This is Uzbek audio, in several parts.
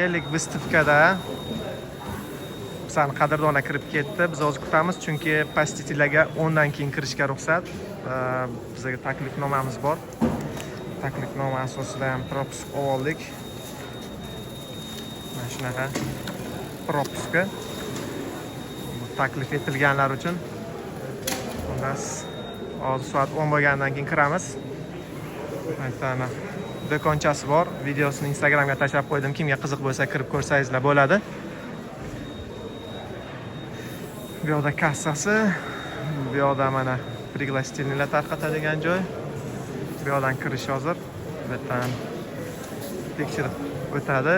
Keldik выставка da. Bizani qadrdona kirib ketdi. Biz hozir kutamiz, chunki посетитель larga 10 dan keyin kirishga ruxsat. Bizga taklifnomamiz bor. Taklifnoma asosida ham пропуск oldik. Mana shunaqa пропуска. Bu taklif etilganlar uchun. Xullas, hozir soat 10 bo'lgandan keyin kiramiz. Aytana do'konchasi bor. Videosini Instagramga tashlab qo'ydim. Kimga qiziq bo'lsa kirib ko'rsangizlar bo'ladi. Bu yoqda kassasi, bu yoqda mana пригласительный lar tarqatadigan joy. Bu yoqdan kirish hozir. Bu yerdan tekshirib o'tadi.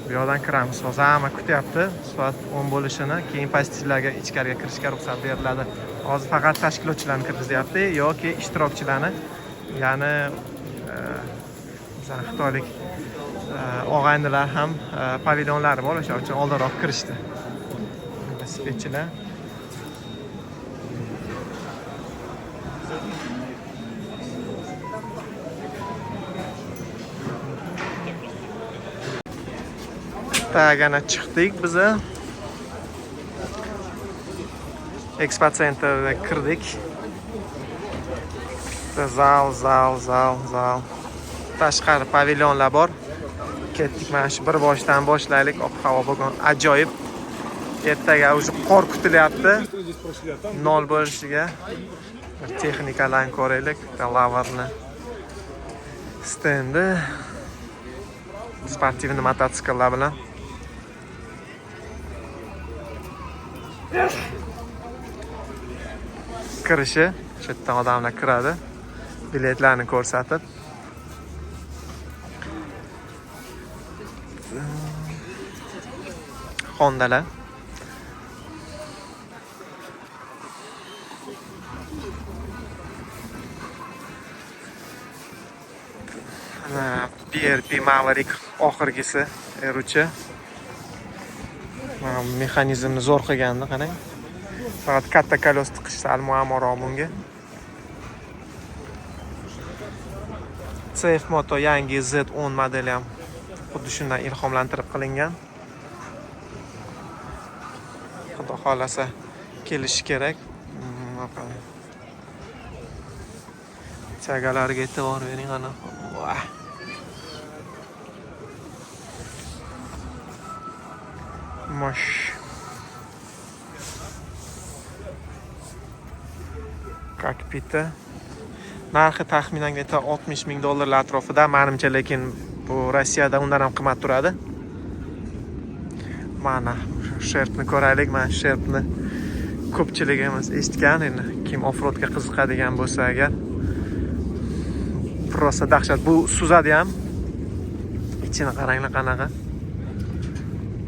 Bu yoqdan kiramiz. Hozir hamma kutyapti soat 10 bo'lishini. Keyin посетитель larga ichkariga kirishga ruxsat beriladi. Hozir faqat tashkilotchilarni kirgizyapti yoki ishtirokchilarni, ya'ni bizani xitoylik og'aynilar ham pavilyonlari bor, o'sha uchun oldinroq kirishdi. Velosipedchilar. Так, ana chiqdik biza. Expo Centerga kirdik. Bitta zal, zal, zal, zal. Tashqari pavilyonlar bor. Ketdik, mana shu bir boshdan boshlaylik. Ob-havo bugun ajoyib. Ertaga уже qor kutilyapti. Здесь прошли, а там Nol bo'lishiga. Bir texnikalarni ko'raylik. Bitta Lavarni stendi. Спортивный mototsikllar bilan. Kirishi, shu yerdan odamlar kiradi. Biletlarni ko'rsatib. Hondalar. Mana BRP Maverick oxirgisi R3. Mana bu mexanizmni zo'r qilgandi, qarang. Faqat katta колёс tiqish sal muammoroq bunga. CF Moto yangi Z10 modeli ham xuddi shundan ilhomlantirib qilingan. Xudo xohlasa kelishi kerak. Тяга lariga e'tibor bering ana. Vah. Mosh. Kokpiti. Narxi taxminan где-то 60 ming dollarlar atrofida, manimcha, lekin bu Rossiyada undan ham qimmat turadi. Mana Sherpni ko'raylik. Mana Sherpni ko'pchiligimiz eshitgan, endi kim offroadga qiziqadigan bo'lsa agar. Rosa dahshat. Bu suzadi ham. Ichini qaranglar qanaqa.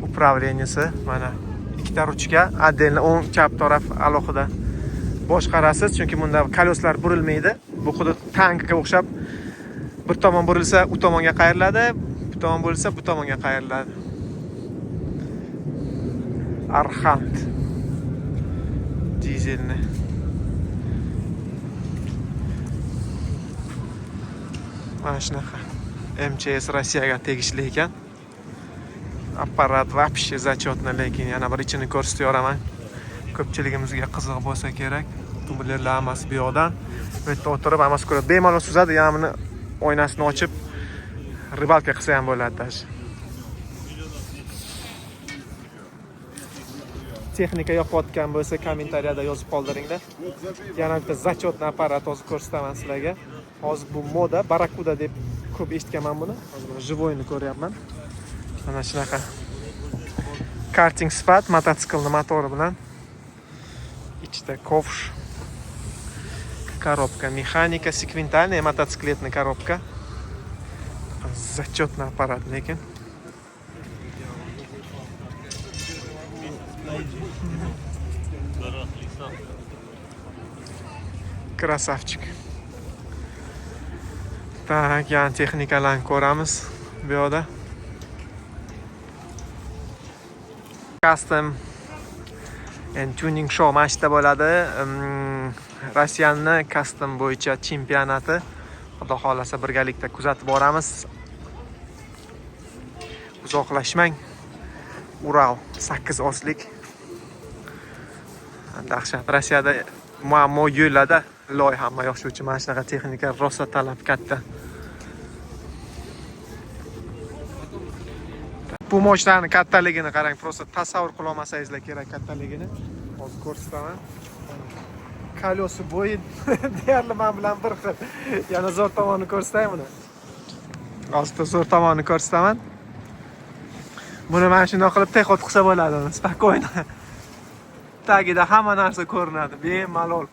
Управления si mana ikkita ruchka, отдельно o'ng chap taraf alohida boshqarasiz, chunki bunda колёс lar burilmaydi. Bu xuddi tankga o'xshab bir tomon burilsa, u tomonga qayriladi, bu tomon burilsa, bu tomonga qayriladi. Arxant dizelni. Mana shunaqa МЧС Rossiyaga tegishli ekan. Apparat вообще зачетный, lekin yana bir ichini ko'rsatib yuboraman. Ko'pchiligimizga qiziq bo'lsa kerak. Tumblerlar hammasi bu yoqdan. Bu yerda o'tirib hammasi ko'radi. Bemalol suzadi, yana buni oynasini ochib рыбалка qilsa ham bo'ladi даже. Texnika yoqayotgan bo'lsa, kommentariyada yozib qoldiringlar. Yana bitta зачетный apparat hozir ko'rsataman sizlarga. Hozir bu moda, Barakuda deb ko'p eshitganman buni. Hozir mana живой ni ko'ryapman. Mana shunaqa karting sifat mototsiklni motori bilan. Ichida ковш. Коробка механика, секвентальная мотоциклетная коробка. Зачетный аппарат lekin. Красавчик. Так, yana texnikalarni ko'ramiz bu yoqda. Custom and Tuning Show mana shu yerda bo'ladi. Rossiyani custom bo'yicha chempionati. Xudo xohlasa birgalikda kuzatib boramiz. Uzoqlashmang. Ural 8 oslik. Dahshat. Rossiyada muammo yo'llarda loy hamma yoq, shuning uchun mana shunaqa texnika rosa talab katta. Bu mashinani kattaligini qarang, просто tasavvur qila olmasangizlar kerak kattaligini. Hozir ko'rsataman. Колёса bo'yi deyarli men bilan bir xil. Yana zo'r tomonini ko'rsatay buni. Hozir zo'r tomonini ko'rsataman. Buni mana shundoq qilib техход qilsa bo'ladi uni, спокойно. Tagida hamma narsa ko'rinadi, bemalol.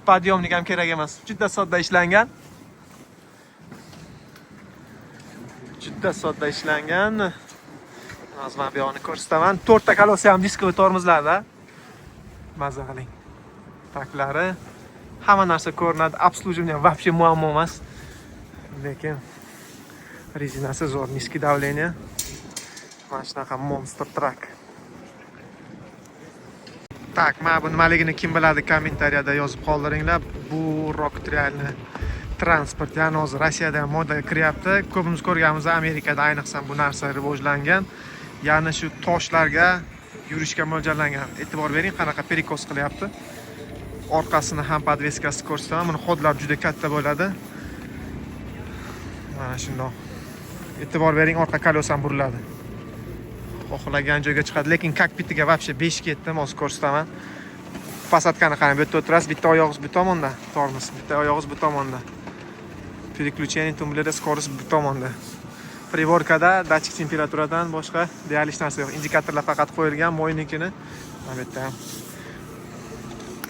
Подъемник ham kerak emas. Juda sodda ishlangan. Juda sodda ishlangan. Hozir men bu yoqni ko'rsataman. To'rtta колёса ham дисковый tormozlarda. Maza qiling. Taklari, hamma narsa ko'rinadi. Обслуживание вообще muammo emas. Lekin rezinasi zo'r, низкий давление. Mana shunaqa monster truck. Так, mana bu nimaligini kim biladi, kommentariyada yozib qoldiringlar. Bu Rock реальный transport, ya'ni hozir Rossiyada ham modaga kiryapti. Ko'pimiz ko'rganmiz, Amerikada ayniqsa bu narsa rivojlangan. Ya'ni shu toshlarga yurishga mo'ljallangan. E'tibor bering, qanaqa перекос qilyapti. Orqasini ham подвеска si ko'rsataman. Buni ход lar juda katta bo'ladi. Mana shundoq. E'tibor bering, orqa колёс ham buriladi. Xohlagan joyga chiqadi, lekin kokpitiga вообще 5 ketdim, hozir ko'rsataman. Посадка ni qarang, bu yerda o'tirasiz, bitta oyog'ingiz bu tomonda, tormoz, bitta oyog'ingiz bu tomonda. Переключение тумблера, скорость bu tomonda. Приборка da датчик temperaturadan boshqa deyarli hech narsa yo'q. Indikatorlar faqat qo'yilgan, moynikini. Mana bu yerda ham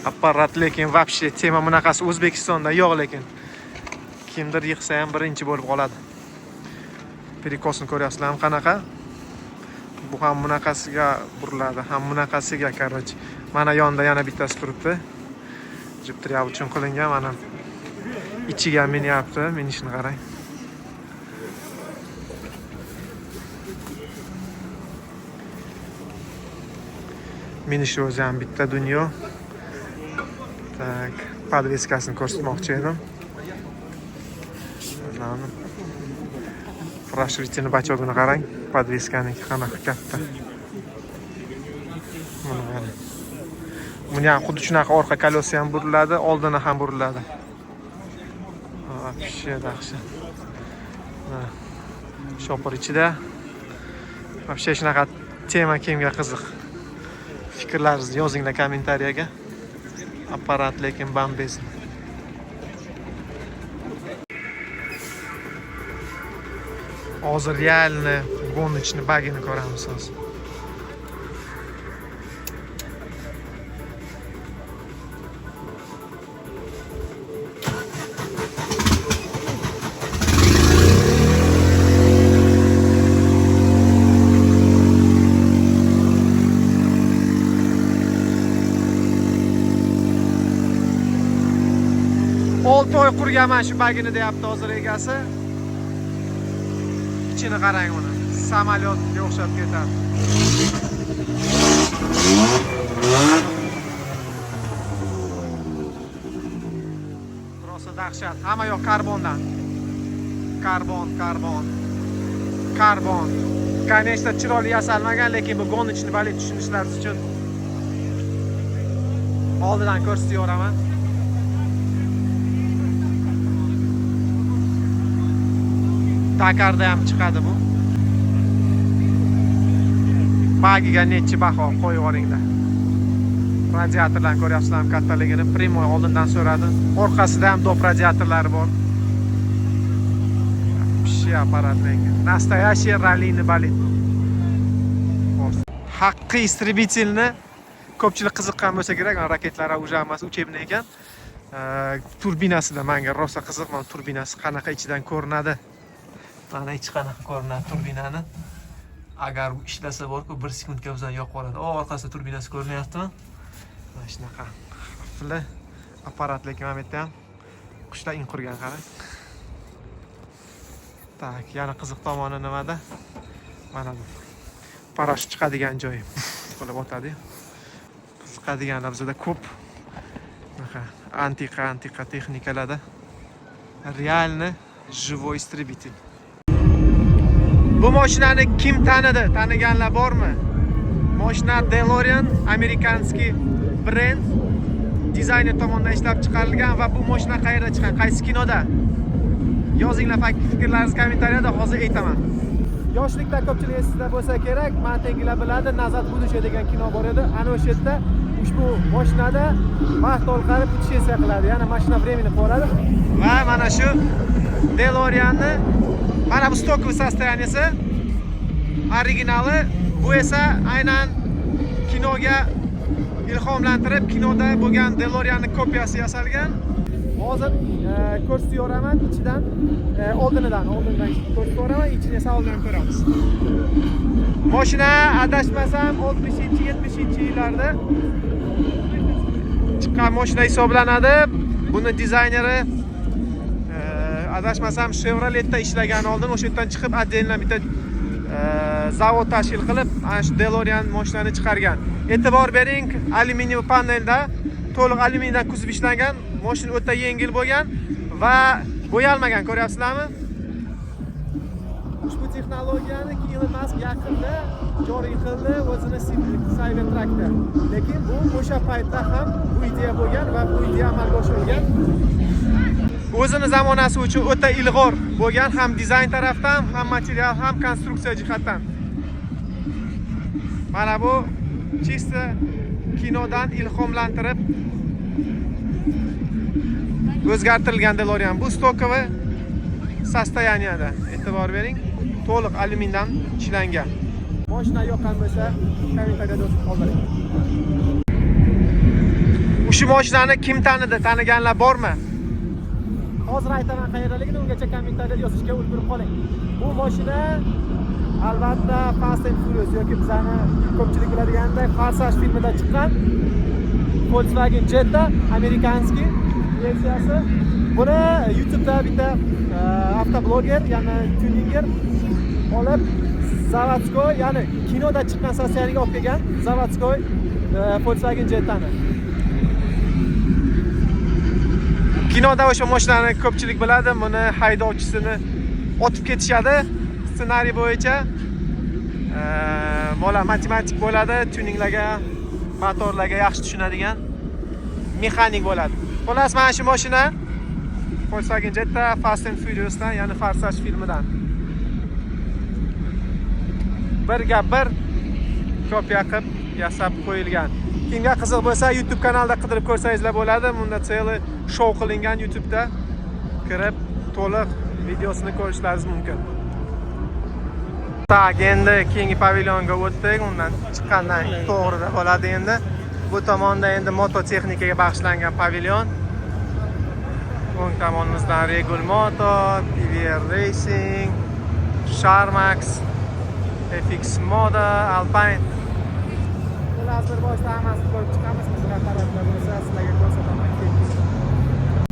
apparat, lekin вообще тема, bunaqasi O'zbekistonda yo'q, lekin kimdir yig'sa ham birinchi bo'lib qoladi. Перекос ni ko'ryapsizlarmi qanaqa? Bu ham bunaqasiga buriladi, ham bunaqasiga, короче. Mana yonida yana bittasi turibdi. Jeep Trail uchun qilingan, mana ichiga minyapti, minishini qarang. Minishi o'zi ham bitta dunyo. Так, подвеска sini ko'rsatmoqchi edim. Mana расширительный бачок ini qarang, подвеска niki qanaqa katta. Buni qarang. Buni ham xuddi shunaqa orqa колёса ham buriladi, oldini ham buriladi. Вообще dahshat. Mana shopir ichida. Вообще shunaqa тема kimga qiziq? Fikrlaringizni yozinglar kommentariyaga. Apparat lekin бомбезный. Hozir реальный гоночный bagini ko'ramiz hozir. 6 oy qurganman shu bagini, deyapti hozir egasi. Ichini qarang uni. Samolyotga o'xshab ketadi. Rosa dahshat. Hamma yoq karbondan. Karbon, karbon. Karbon. Конечно, chiroyli yasalmagan, lekin bu гоночный болид, tushunishlaringiz uchun oldidan ko'rsatib yuboraman. Dakarda ham chiqadi bu. Bagiga nechi baho qo'yib yuboringlar. Radiatorlarni ko'ryapsizlarmi kattaligini? Прямой oldindan so'radi. Orqasida ham доп radiatorlari bor. Вообще apparat lekin. Настоящий раллийный болид bu. Haqqi истребитель ni ko'pchilik qiziqqan bo'lsa kerak. Mana raketlar уже hammasi учебный ekan. Turbinasida menga rosa qiziq, mana turbinasi qanaqa ichidan ko'rinadi. Mana ichi qanaqa ko'rinadi turbinani. Agar u ishlasa borku, bir sekundga bizani yoqib qoladi. O, orqasida turbinasi ko'rinyaptimi? Mana shunaqa xavfli apparat, lekin mana bu yerda ham qushlar in qurgan, qarang. Так, yana qiziq tomoni nimada? Mana bu parashyut chiqadigan joyi qilib otadi. Qiziqadiganlar bizada ko'p. Bunaqa antiqa antiqa texnikalarda. Реально живой истребитель. Bu mashinani kim tanidi? Taniganlar bormi? Mashina DeLorean, американский brend, dizayner tomonidan ishlab chiqarilgan va bu mashina qayerda chiqqan? Qaysi kinoda? Yozinglar fikrlaringizni kommentariyada, hozir aytaman. Yoshlikda ko'pchilik esingizda bo'lsa kerak, mantengilar biladi, "Назад в будущее" degan kino bor edi. Ana o'sha yerda ushbu mashinada vaqt orqali путешествие qiladi, ya'ni "Машина времени" qilib yuboradi. Va mana shu DeLoreanni, mana bu стоковый состояние si, originali, bu esa aynan kinoga ilhomlantirib, kinoda bo'lgan DeLoreanni kopiyasi yasalgan. Hozir ko'rsatib yuboraman ichidan, oldinidan ko'rsatib yuboraman, ichini esa oldindan ko'ramiz. Mashina adashmasam 60 70 yillarda chiqqan mashina hisoblanadi. Buni dizayneri adashmasam Chevroletda ishlagan oldin, o'sha yerdan chiqib отдельно bitta zavod tashkil qilib, ana shu DeLorean mashinani chiqargan. E'tibor bering, alyuminiy panelda, to'liq alyuminiydan kuzov ishlangan, mashina o'ta yengil bo'lgan va bo'yalmagan, ko'ryapsizlarmi? Ushbu texnologiyani Elon Musk yaqinda joriy qildi o'zini Cybertruckda. Lekin bu o'sha paytda ham bu ideya bo'lgan va bu ideya amalga oshirilgan. O'zini zamonasi uchun o'ta ilg'or bo'lgan, ham dizayn tarafdan, ham material, ham konstruksiya jihatdan. Mana bu чисто kinodan ilhomlantirib o'zgartirilgan DeLorean. Bu стоковый состояние da. E'tibor bering, to'liq alyumindan ishlangan. Mashina yoqqan bo'lsa, kommentariyada yozib qoldiring. Shu mashinani kim tanidi? Taniganlar bormi? Hozir aytaman qayerdaligini, ungacha kommentariyada yozishga ulgurib qoling. Bu mashina albatta Fast and Furious yoki bizani ko'pchilik biladiganday "Forsaj" filmida chiqqan Volkswagen Jetta, американский versiyasi. Buni YouTube'da bitta avtobloger, ya'ni tuninger olib, заводской, ya'ni kinoda chiqqan состояние ga olib kelgan заводской Volkswagen Jettani. Kinoda o'sha mashinani ko'pchilik biladi, buni haydovchisini otib ketishadi ssenariy bo'yicha. Bola matematik bo'ladi, tuninglarga, motorlarga yaxshi tushunadigan mexanik bo'ladi. Xullas, mana shu mashina Volkswagen Jetta Fast and Furious'dan, ya'ni "Forsaj" filmidan. Birga bir kopiya qilib yasab qo'yilgan. Kimga qiziq bo'lsa, YouTube kanalda qidirib ko'rsangizlar bo'ladi. Bunda целый shou qilingan, YouTube'da kirib to'liq videosini ko'rishlaringiz mumkin. Так, endi keyingi pavilyonga o'tdik. Undan chiqqandan to'g'rida bo'ladi endi. Bu tomonda endi mototexnikaga bag'ishlangan pavilyon. O'ng tomonimizdan Regul Moto, PVR Racing, Sharmax, FX Moda, Alpine. Xullas, bir boshda hammasini ko'rib chiqamiz. Qiziq taraflar bo'lsa, sizlarga ko'rsataman. Ketdik.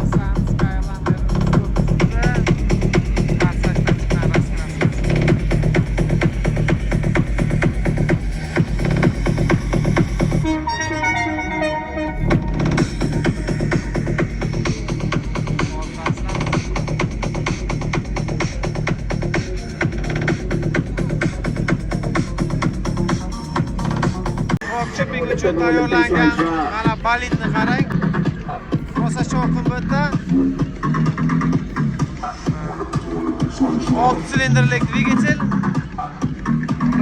Nissan Skyline R39da "Forsaj"dan chiqqan раскраска si. Orqasidan rock chipping uchun tayyorlangan mana bolidni qarang. Rosa shovqin bu yerda. 6 silindrlik dvigatel.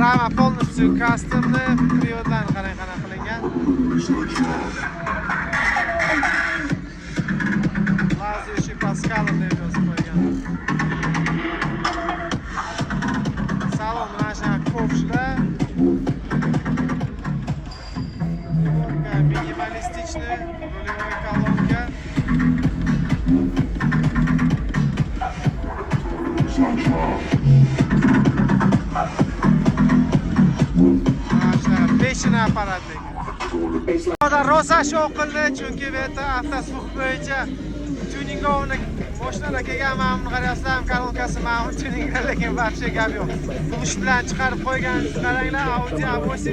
Rama полностью кастомный, привод larni qarang qanaqa qilingan. Лазающий по скалам deb yozib qo'ygan. Salon mana shunaqa ковш lar. Приборка минималистичный, рулевой колонка. Mana shunaqa beshina apparat lekin. Buyoqda rosa shou qildi, chunki bu yerda avtosuv bo'yicha тюнингованный mashinalar kelgan. Mana buni qarayapsizlar, kolonkasi mana bu tuning, lekin вообще gap yo'q. G'isht bilan chiqarib qo'ygan, qaranglar, Audi A8.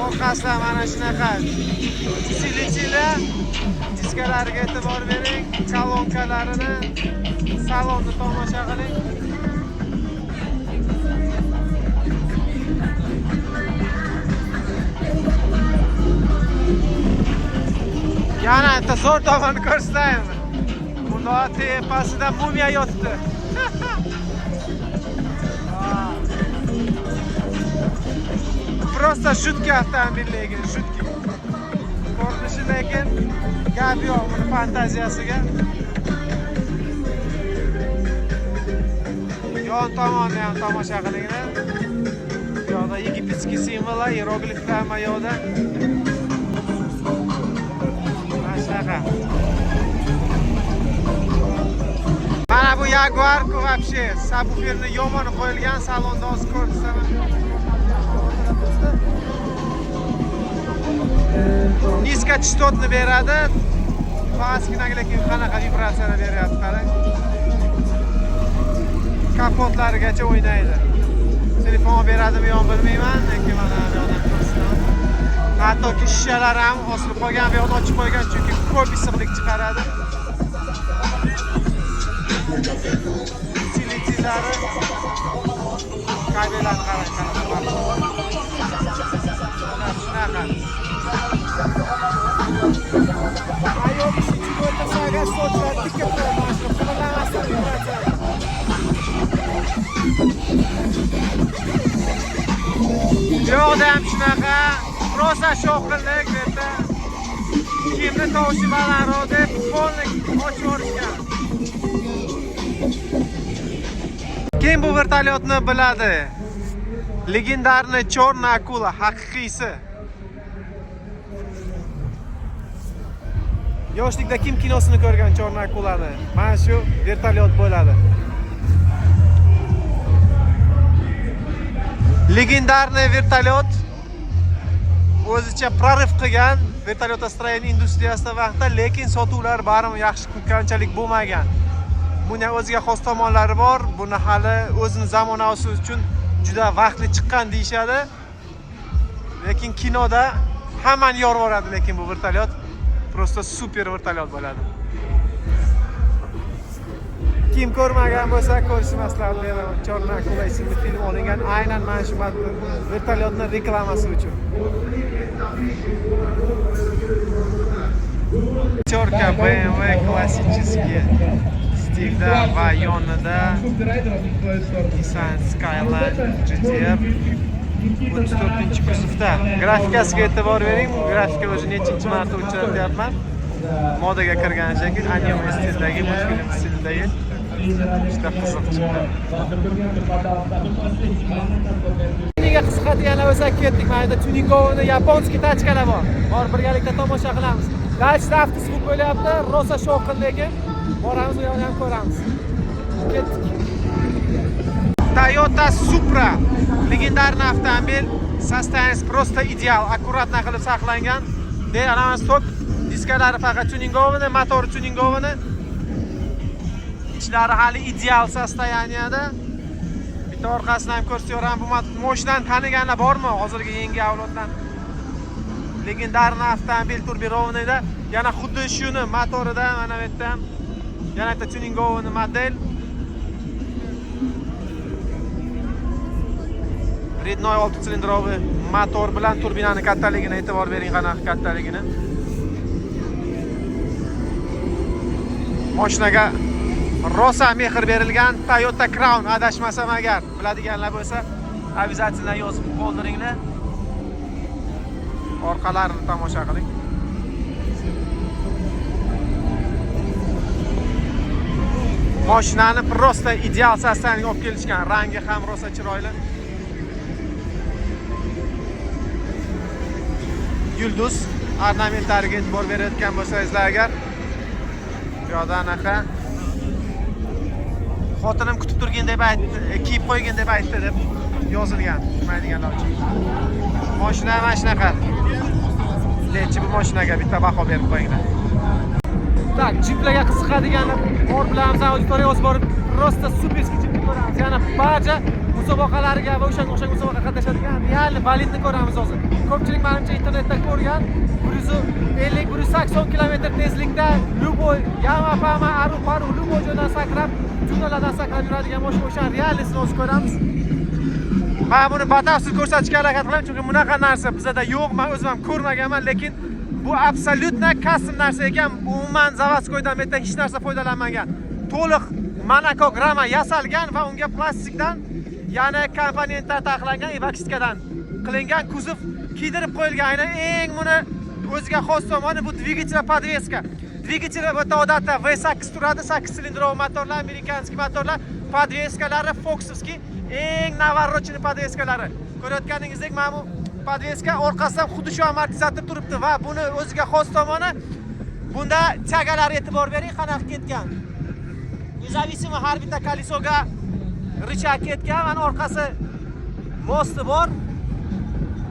Orqasida mana shunaqa усилитель, diskalariga e'tibor bering, kolonkalarini, salonni tomosha qiling. Yana bitta zo'r tomonni ko'rsataymi? Bundoq tepasida mumiya yotibdi. Просто жуткий avtomobil lekin, жуткий. Ko'rinishi lekin gap yo'q buni fantaziyasiga. Yon tomonni ham tomosha qilinglar. Bu yoqda египетский simvollar, iyerogliflar hamma yoqda. Mana shunaqa. Mana bu Jaguar-ku вообще subwooferni yomon qo'yilgan, salonda hozir ko'rsataman. Низкочастотный beradi. Pastgina lekin qanaqa vibratsiyalar beryapti, qarang. Kapotlarigacha o'ynaydi. Telefon beradimi yo'q bilmayman, lekin mana bu yoqdan ko'rsataman. Hattoki shishalari ham osilib qolgan, bu yoqni ochib qo'ygan, chunki ko'p issiqlik chiqaradi. Utilitylari, kabellarni qarang, qanaqa. Shunaqa. Ayol kishi ichiga o'tirsa agar sochlar tikka turadi, mana shu qimirlamasdan vibratsiya. Bu yoqda ham shunaqa, rosa shovqinlik bu yerda. Kimni tovushi balandroq deb polni ochib yuborishgan. Kim bu vertolyotni biladi? Легендарный черная akula, haqiqiysi. Yoshlikda kim kinosini ko'rgan черная akulani? Mana shu vertolyot bo'ladi. Легендарный vertolyot o'zicha прорыв qilgan вертолетостроение industriyasida vaqtda, lekin sotuvlar baribir yaxshi qanchalik bo'lmagan. Buni o'ziga xos tomonlari bor. Buni hali o'zini zamonasi uchun juda vaqtli chiqqan deyishadi. Lekin kinoda hammani yorib yuboradi, lekin bu vertolyot просто super vertolyot bo'ladi. Kim ko'rmagan bo'lsa, ko'rishni maslahat beraman. Черная akula ismli film olingan aynan mana shu vertolyotning reklamasi uchun. Пятерка BMW klassический stilda va yonida Nissan Skyline GTR 34 kuzovda. Grafikasiga e'tibor bering. Bu grafika уже nechinchi marta uchratyapman. Modaga kirgan shekil, anime stildagi, multfilm stilidagi juda qiziq chiqdi. Tuningga qiziqadiganlar bo'lsa ketdik. Mana yerda тюнингованный японский tachkalar bor. Bor birgalikda tomosha qilamiz. Дальше avtoskop bo'lyapti, rosa shovqin lekin boramiz, u yoqni ham ko'ramiz. Ketdik. Toyota Supra легендарный avtomobil, состояние просто ideal, аккуратно qilib saqlangan. De, ana stok diskalari faqat тюнингованный, motori тюнингованный. Ichlari hali ideal состояние da. Bitta orqasini ham ko'rsataman. Bu mashinani taniganlar bormi? Hozirgi yangi avloddan. Легендарный avtomobil турбированный da yana xuddi shuni motorida mana bu yerda ham yana bitta тюнингованный model. Родной 6 silindrovi motor bilan turbinani kattaligini e'tibor bering, qanaqa kattaligini. Mashinaga rosa mehr berilgan. Toyota Crown adashmasam agar biladiganlar bo'lsa, обязательно yozib qoldiringlar. Orqalarini tomosha qiling. Mashinani просто ideal состояние ga olib kelishgan. Rangi ham rosa chiroyli. Yulduz ornamentlariga e'tibor berayotgan bo'lsangizlar agar, bu yoqda anaqa xotinim kutib turgin deb aytdi, kiyib qo'ygin deb aytdi deb yozilgan, bilmaydiganlar uchun. Mashina mana shunaqa. Nechi bu mashinaga bitta baho berib qo'yinglar. Так, jiplarga qiziqadiganlar bor, bilamiz, auditoriya o'zi borib просто суперский jipni ko'ramiz. Yana barcha musobaqalarga va o'shanga o'xshagan musobaqa qatnashadigan real bolidni ko'ramiz hozir. Ko'pchilik menimcha internetda ko'rgan 150 180 kilometr tezlikda любой яма pama aru paru любой joydan sakrab, jumlalardan sakrab yuradigan mashina, o'sha реальный sini hozir ko'ramiz. Men buni batafsil ko'rsatishga harakat qilaman, chunki bunaqa narsa bizada yo'q. Men o'zim ham ko'rmaganman, lekin Bu абсолютно custom narsa ekan. Umuman заводской dan bu yerda hech narsa foydalanmagan. To'liq монокок rama yasalgan va unga plastikdan, ya'ni komponentlar taxlangan, эпоксидка dan qilingan kuzov kiydirib qo'yilgan. Aynan eng buni o'ziga xos tomoni bu dvigatel va подвеска. Dvigatel bu yerda odatda V8 turadi, 8 silindrli motorlar, американский motorlar, подвеска lari Fox'овский, eng навороченный подвеска lari. Ko'rayotganingizdek, mana bu подвеска orqasidan xuddi shu amortizator turibdi va buni o'ziga xos tomoni bunda тяга lar, e'tibor bering, qanaqa ketgan. Независимо har bitta колесо ga рычаг ketgan, mana orqasi мост i bor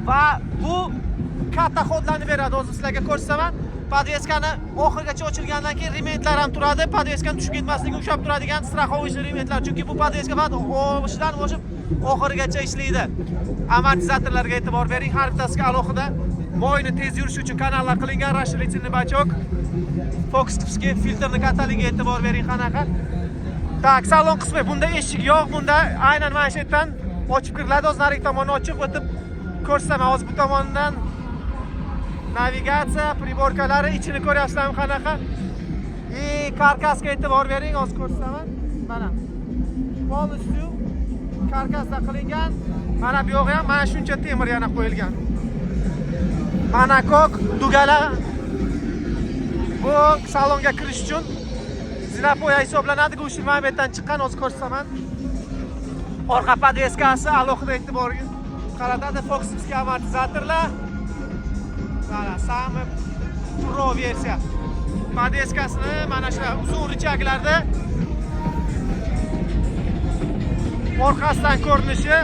va bu katta ход larni beradi. Hozir sizlarga ko'rsataman. Подвеска ni oxirigacha ochilgandan keyin ремень lar ham turadi. Подвеска ni tushib ketmasligini ushlab turadigan страховочный ремень lar. Chunki bu подвеска faqat boshidan boshib oxirigacha ishlaydi. Amortizatorlarga e'tibor bering. Har bittasiga alohida moyni tez yurishi uchun kanallar qilingan, расширительный бачок. Fox'ga filtrni kattaligiga e'tibor bering qanaqa. Так, salon qismi. Bunda eshik yo'q, bunda aynan mana shu yerdan ochib kiriladi. Hozir narigi tomonni ochiq o'tib ko'rsataman. Hozir bu tomondan navigatsiya, приборка lari, ichini ko'ryapsizlarmi qanaqa? И karkasga e'tibor bering, hozir ko'rsataman. Mana. Полностью karkasda qilingan. Mana bu yog'i ham mana shuncha temir yana qo'yilgan. Монокок, дуга lar, bu salonga kirish uchun zinapoya hisoblanadi. Глушитель mana bu yerdan chiqqan, hozir ko'rsataman. Orqa подвеска si alohida e'tiborga qaratadi. Fox'ga amortizatorlar. Mana самый pro versiya. Подвеска sini mana shu uzun рычаг larda orqasidan ko'rinishi,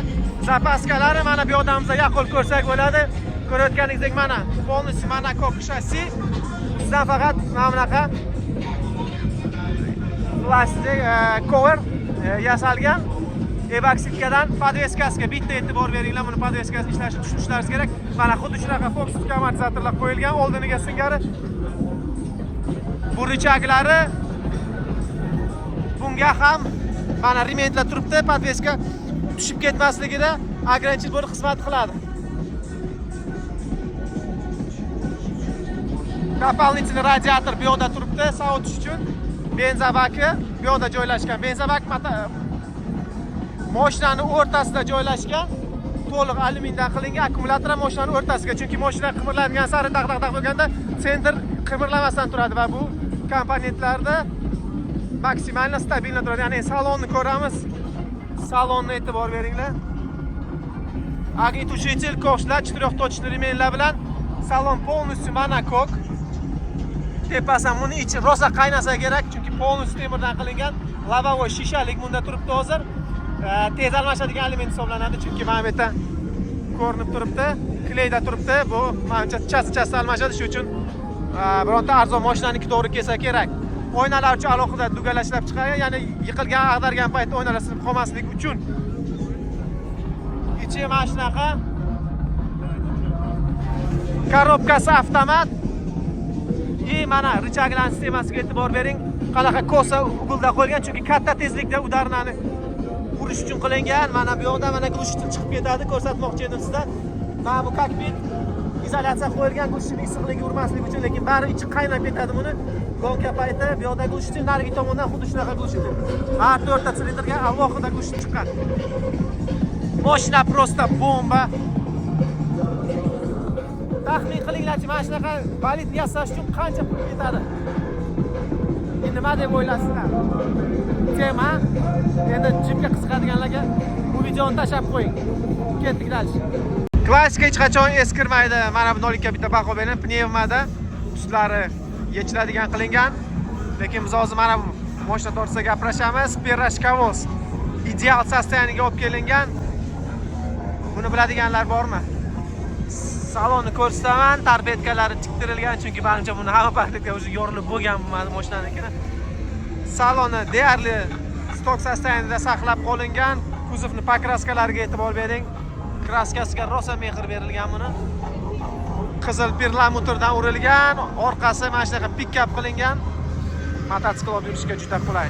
запаска lari mana bu yoqdan biz yaqin ko'rsak bo'ladi. Ko'rayotganingizdek, mana полностью монокок шасси. Ustidan faqat mana bunaqa plastik cover yasalgan эпоксидка dan. Подвеска siga bitta e'tibor beringlar, buni подвеска si ishlashini tushunishlaringiz kerak. Mana xuddi shunaqa Fox amortizatorlar qo'yilgan oldiniga singari. Bu рычаг lari, bunga ham mana ремень lar turibdi, подвеска tushib ketmasligida ограничитель bo'lib xizmat qiladi. Дополнительный radiator bu yoqda turibdi sovutish uchun. Benzobaki bu yoqda joylashgan. Benzobak moshinani o'rtasida joylashgan. To'liq alyumindan qilingan, akkumulyator ham moshinani o'rtasiga, chunki moshina qimirlangan sari taq taq taq bo'lganda центр qimirlamasdan turadi va bu komponentlarda максимально стабильно turadi. Ya'ni salonni ko'ramiz. Salonni e'tibor beringlar. Огнетушитель, ковш lar, четырехточный ремень lar bilan salon полностью монокок. Tepasi ham, buni ichi rosa qaynasa kerak, chunki полностью temirdan qilingan. Лобовой shishalik bunda turibdi hozir. Tez almashadigan element hisoblanadi, chunki mana bu yerda ko'rinib turibdi, клей da turibdi. Bu manimcha chas-chas almashadi, shuning uchun bironta arzon mashinaniki to'g'ri kelsa kerak. Oynalar uchun alohida дуга lar ishlab chiqargan, ya'ni yiqilgan, ag'dargan paytda oynalar sinib qolmasligi uchun. Ichi mana shunaqa. Коробка si avtomat. И mana рычаг lar sistemasiga e'tibor bering. Qanaqa kosa угол da qo'yilgan, chunki katta tezlikda удар ni urish uchun qilingan. Mana bu yoqda mana глушитель chiqib ketadi, ko'rsatmoqchi edim sizga. Mana bu kokpit izolyatsiya qo'yilgan, глушитель issiqligi urmasligi uchun, lekin bari ichi qaynab ketadi buni. Гонка payti bu yoqda глушитель, narigi tomondan xuddi shunaqa глушитель. Har to'rtta silindrga alohida глушитель chiqqan. Moshina просто bomba. Taxmin qilinglarchi, mana shunaqa bolid yasash uchun qancha pul ketadi? Endi nima deb o'ylaysizlar? Тема. Endi jipga qiziqadiganlarga bu videoni tashlab qo'ying. Ketdik дальше. Klassika hech qachon eskirmaydi. Mana bu nolikka bitta baho bering. Pnevmada ustlari yechiladigan qilingan. Lekin biz hozir mana bu mashina to'g'risida gaplashamiz. Пирожковоз ideal состояние ga olib kelingan. Buni biladiganlar bormi? Salonni ko'rsataman, торпедка lari tiktirilgan, chunki manimcha buni hamma paytga уже yorilib bo'lgan bu mashinanikini. Saloni deyarli сток состояние da saqlab qolingan. Kuzovni покраска lariga e'tibor bering. Краска siga rosa mehr berilgan buni. Qizil perlamutrdan urilgan, orqasi mana shunaqa pikap qilingan. Mototsikl olib yurishga juda qulay.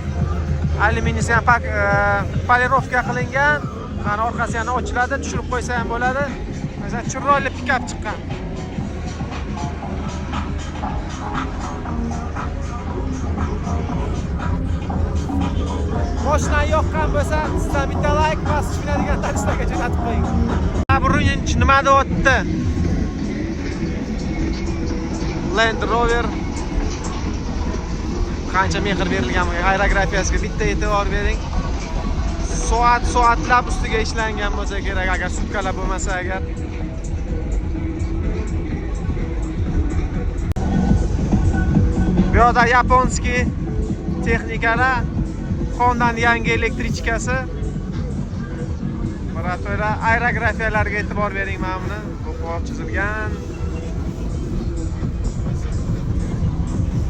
Alyuminiysi ham полировка qilingan. Mana orqasi yana ochiladi, tushirib qo'ysa ham bo'ladi. Masalan, chiroyli pikap chiqqan. Moshina yoqqan bo'lsa, sizdan bitta like bosib, tushunadigan tanishlarga jo'natib qo'ying. Birinchi nima deyapti? Land Rover qancha mehr berilgan bunga. Aerografiyasiga bitta e'tibor bering. Soat soatlab ustiga ishlangan bo'lsa kerak, agar sutkalab bo'lmasa agar. Bu yoqda японский texnikalar, Honda'ning yangi elektrichkasi. Maratonlar, aerografiyalarga e'tibor bering mana buni. Qo'pol chizilgan.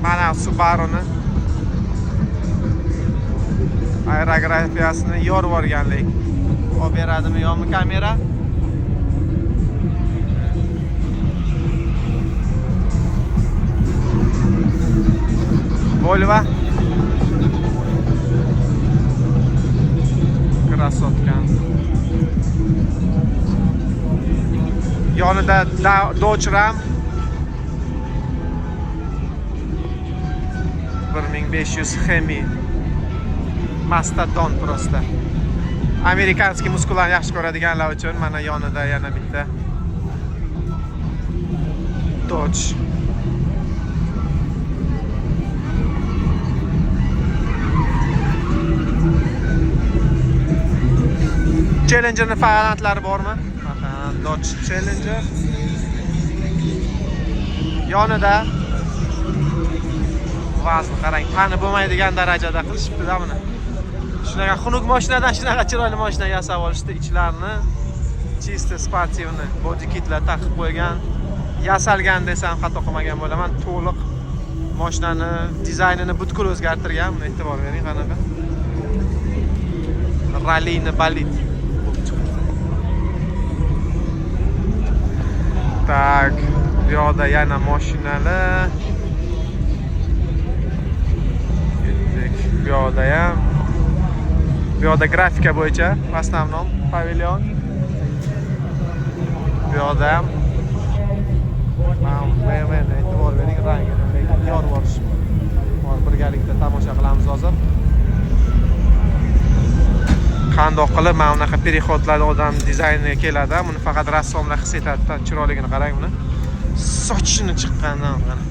Mana Subaru'ni aerografiyasini yorib yuborganlik. Olib beradimi yo'qmi kamera? Volvo. Красотка. Yonida Dodge Ram 1500 Hemi. Mastodon просто. Американский muskullarni yaxshi ko'radiganlar uchun mana yonida yana bitta Dodge. Challenger'ni fanatlari bormi? Aha, Dodge Challenger. Yonida vazni qarang, tani bo'lmaydigan darajada qilishibdi-da buni. Shunaqa xunuk mashinadan shunaqa chiroyli mashina yasab olishdi, ichlarini чисто спортивный body kitlar taqib qo'ygan. Yasalgan desam xato qilmagan bo'laman. To'liq mashinani dizaynini butkul o'zgartirgan. Buni e'tibor bering qanaqa. Rallyni bolid bo'lib chiqdi. Так, bu yoqda yana mashinalar. Ketdik. Bu yoqda ham. Bu yoqda grafika bo'yicha в основном pavilyon. Bu yoqda ham mana BMW ni e'tibor bering, rangini lekin yorib yuborish. Hozir birgalikda tomosha qilamiz hozir. Qandoq qilib mana bunaqa переход larda odam dizayniga keladi, buni faqat rassomlar his etadi. Chiroyligini qarang buni. Sochini chiqqandan qara.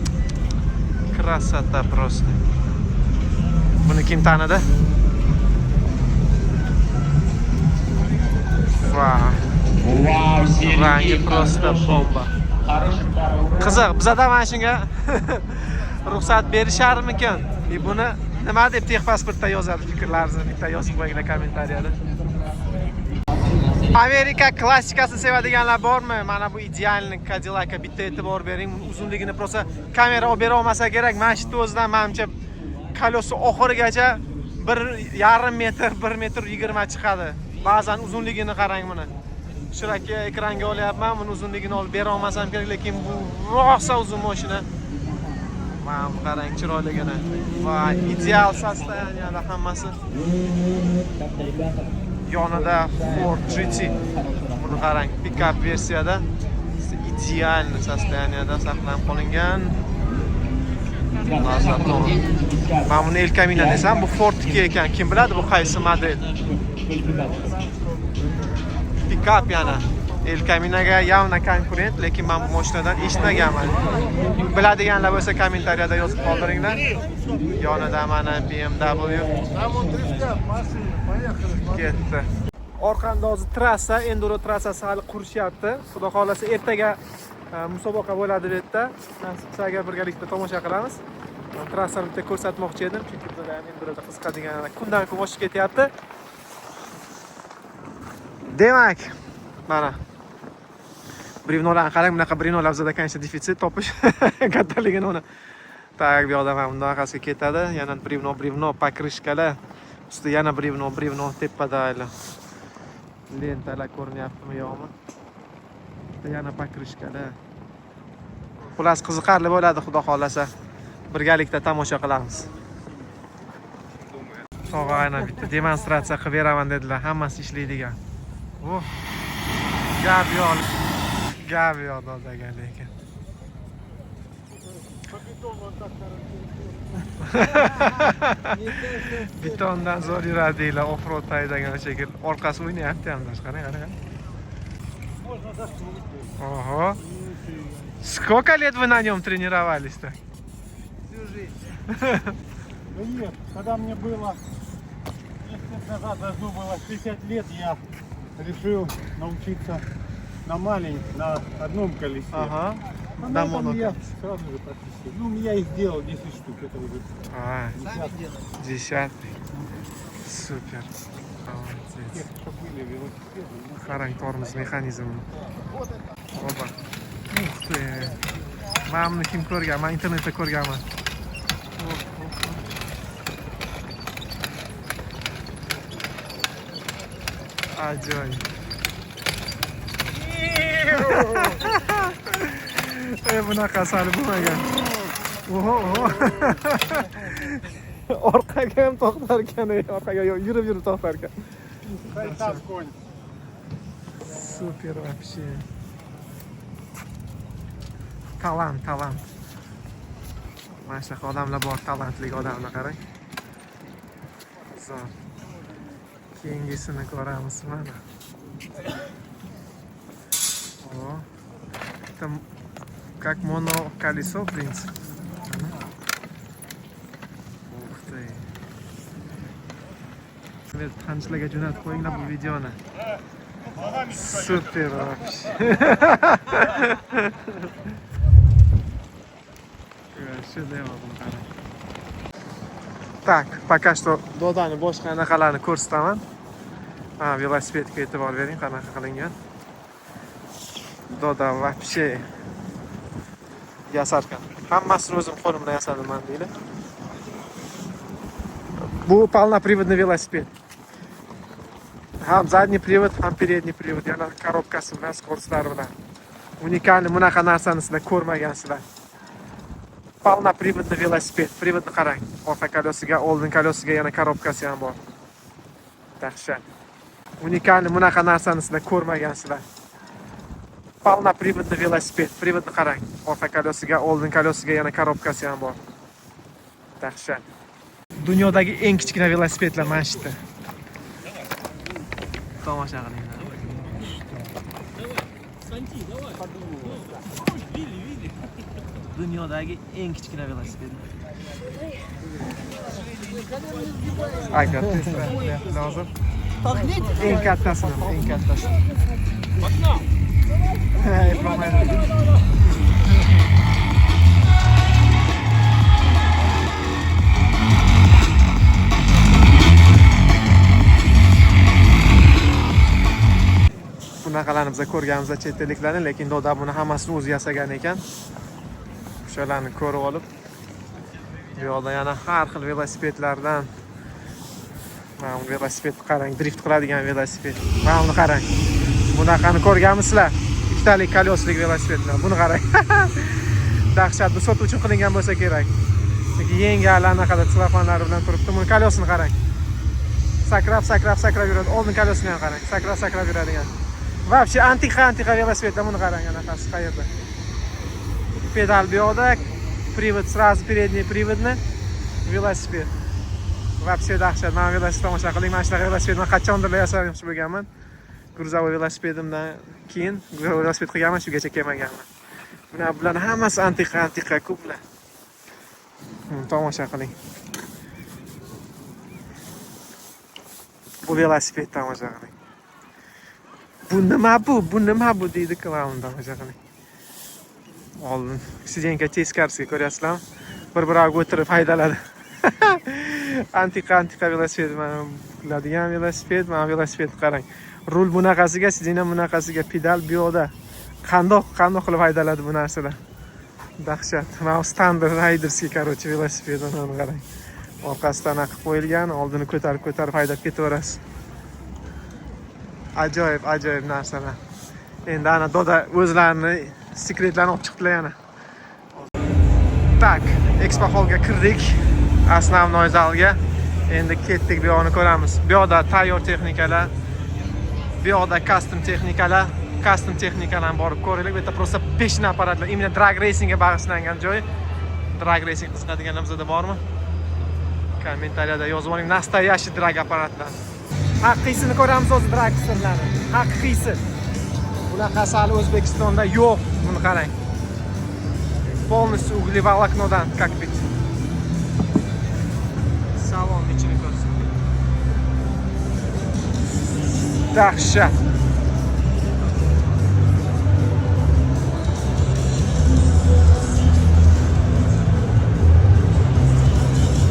Красота просто. Buni kim tanidi? Vau. Вау, Сергей, Rangi просто хороший. bomba. Хороший второй. Qiziq, bizada mana shunga ruxsat berisharmikan? E buni nima deb texpasportda yozadi, fikrlaringizni bitta yozib qo'yinglar kommentariyada. Amerika klassikasini sevadiganlar bormi? Mana bu идеальный Cadillac'a bitta e'tibor bering. Buni uzunligini просто kamera olib bera olmasa kerak. Mana shu o'zidan menimcha колёс i oxirigacha 1,5 metr, 1 metr 20 chiqadi. Ba'zan uzunligini qarang buni. Shularga ekranga olyapman, buni uzunligini olib bera olmasam kerak, lekin bu rosa uzun mashina. Mana bu qarang chiroyligini. Va ideal состояние da hammasi. Yonida Ford GT. Buni qarang, pikap versiyada идеальный состояние da saqlanib qolingan. Mana buni El Camino desam, bu Fordniki ekan. Kim biladi bu qaysi model? Pikap yana. El Caminoga явно konkurent, lekin men bu mashinadan eshitmaganman. Biladiganlar bo'lsa kommentariyada yozib qoldiringlar. Yonida mana BMW ketdi. Orqamda hozir trassa, enduro trassasi hali qurishyapti. Xudo xohlasa ertaga musobaqa bo'ladi bu yerda. Nasib qilsa agar birgalikda tomosha qilamiz. Men trassani bitta ko'rsatmoqchi edim, chunki bizda ham enduroda qiziqadiganlar kundan kun oshib ketyapti. Demak, mana бревно larni qarang, bunaqa бревно lar bizada, конечно, defitsit topish kattaligini uni. Так, bu yoqda mana bunaqasiga ketadi. Yana бревно, бревно, покрышка lar. Ustida yana бревно, бревно tepada hali. Lentalar ko'rinyaptimi yo'qmi? Bitta yana покрышка lar. Xullas, qiziqarli bo'ladi, xudo xohlasa. Birgalikda tomosha qilamiz. Tog'a aynan bitta demonstratsiya qilib beraman dedilar, hammasi ishlaydigan. Oh. Gap yo'q. Gap yo'q dodaga lekin. Бетон он так хорошо. Не то, что Betondan zo'r yuradinglar, off-road haydagan shekilli. Orqasi o'ynayapti ham, qarang, qarang, qarang. Можно засунуть. Ого. Сколько лет вы на нем тренировались-то? Всю жизнь. Да нет, когда мне было 10 лет назад, должно было 60 лет, я решил научиться на маленьком, на одном колесе. Ага. А На на этом я моноколесе. сразу же практически. Ну, я их сделал 10 штук, это уже А, десятый. 10-й. Супер. Молодец. Тех, что были велосипеды. Ну, Qarang, tormoz mexanizmini. Oba. Ух ты. Man buni kim ko'rgan? Man internetda ko'rganman. Oh, oh, oh. Ajoyib. E, bunaqasi hali bo'lmagan. Oho, oho. Orqaga ham to'xtar ekan, ey, orqaga yurib yurib to'xtar ekan. Сам конь. Супер вообще. Talant, talant. Mana shunaqa odamlar bor, talantli odamlar, qarang. Zo'r. Keyingisini ko'ramiz mana. О, это как моноколесо, в принципе. Mana. Ух ты. Tanishlarga jo'natib qo'yinglar bu videoni. Супер вообще. Shedevr, buni qarang. Так, пока что dodani boshqa anaqalarni ko'rsataman. Ha, velosipedga e'tibor bering, qanaqa qilingan. Doda вообще yasarkan. Hammasini o'zim qo'lim bilan yasadim man deydi. Bu полноприводный велосипед. Ham задний привод, ham передний привод, yana коробка si bilan, скорость lari bilan. Уникальный, bunaqa narsani sizlar ko'rmagansizlar. Полноприводный велосипед. Привод ni qarang. Orqa колёс iga, oldin колёс iga yana коробка si ham bor. Dahshat. Уникальный, bunaqa narsani sizlar ko'rmagansizlar. Полноприводный велосипед. Привод ni qarang. Orqa колёс iga, oldin колёс iga yana коробка si ham bor. Dahshat. Dunyodagi eng kichkina velosipedlar mana shu yerda. Tomosha qilinglar. Санти, давай. Вилли, Вилли. Dunyodagi eng kichkina velosiped. Agar tezroq qilyapti hozir. Eng kattasini, eng kattasini. Погнал. Eplolmaydi. Bunaqalarni biz ko'rganmiz chet elliklarni, lekin Doda buni hammasini o'zi yasagan ekan. O'shalarni ko'rib olib, bu yoqda yana har xil velosipedlardan. Mana bu velosipedni qarang, drift qiladigan velosiped. Mana buni qarang. Bunaqani ko'rganmisizlar? Ikkitalik колёс lik velosipedlar. Buni qarang. Dahshat, bu sotuv uchun qilingan bo'lsa kerak. Lekin yangi anaqada tselafanlari bilan turibdi. Buni колёс ini qarang. Sakrab, sakrab, sakrab yuradi. Oldin колёс ini ham qarang. Sakrab, sakrab yuradigan. Вообще antiqa antiqa velosipedlar, buni qarang, anaqasi qayerda. Pedal bu yoqda, привод сразу передний приводni velosiped. Вообще dahshat. Mana velosiped tomosha qiling. Mana shunaqa velosiped man qachondirlar yasamoqchi bo'lganman. Грузовой velosipedimdan keyin грузовой velosiped qilganman, shugacha kelmaganman. Mana bularni hammasi antiqa antiqa ko'plar. Tomosha qiling. Bu velosiped tomosha qiling. Bu nima bu? Bu nima bu deydi, klaun, tomosha qiling. Oldin сиденька teskarisiga ko'ryapsizlarmi? Bir-biriga o'tirib haydaladi. Antiqa antiqa velosiped, mana qiladigan velosiped, mana velosiped qarang. Rul bunaqasiga, сиденье bunaqasiga, pedal bu yoqda. Qandoq, qandoq qilib haydaladi bu narsalar? Dahshat. Mana bu standart райдерский, короче, velosiped, mana qarang. Orqasidan anaqa qilib qo'yilgan, oldini ko'tarib ko'tarib haydab ketaverasiz. Ajoyib, ajoyib narsalar. Endi ana Doda o'zlarini sekretlarini olib chiqdilar yana. Так, Expo Hallga kirdik. Основной zalga. Endi ketdik, bu yoqni ko'ramiz. Bu yoqda tayyor texnikalar, bu yoqda custom texnikalar, custom texnikalarni borib ko'raylik. Bu yerda просто пешный apparatlar, именно drag racingga bag'ishlangan joy. Drag racing qiziqadiganlar bizada bormi? Kommentariyada yozib oling. Настоящий drag apparatlar. Haqiqiysini ko'ramiz hozir, dragsterlarni. Haqiqiysi. Bunaqasi hali O'zbekistonda yo'q. Buni qarang. Полностью углеволокно dan kokpit. Salon ichini ko'rsin. Dahshat.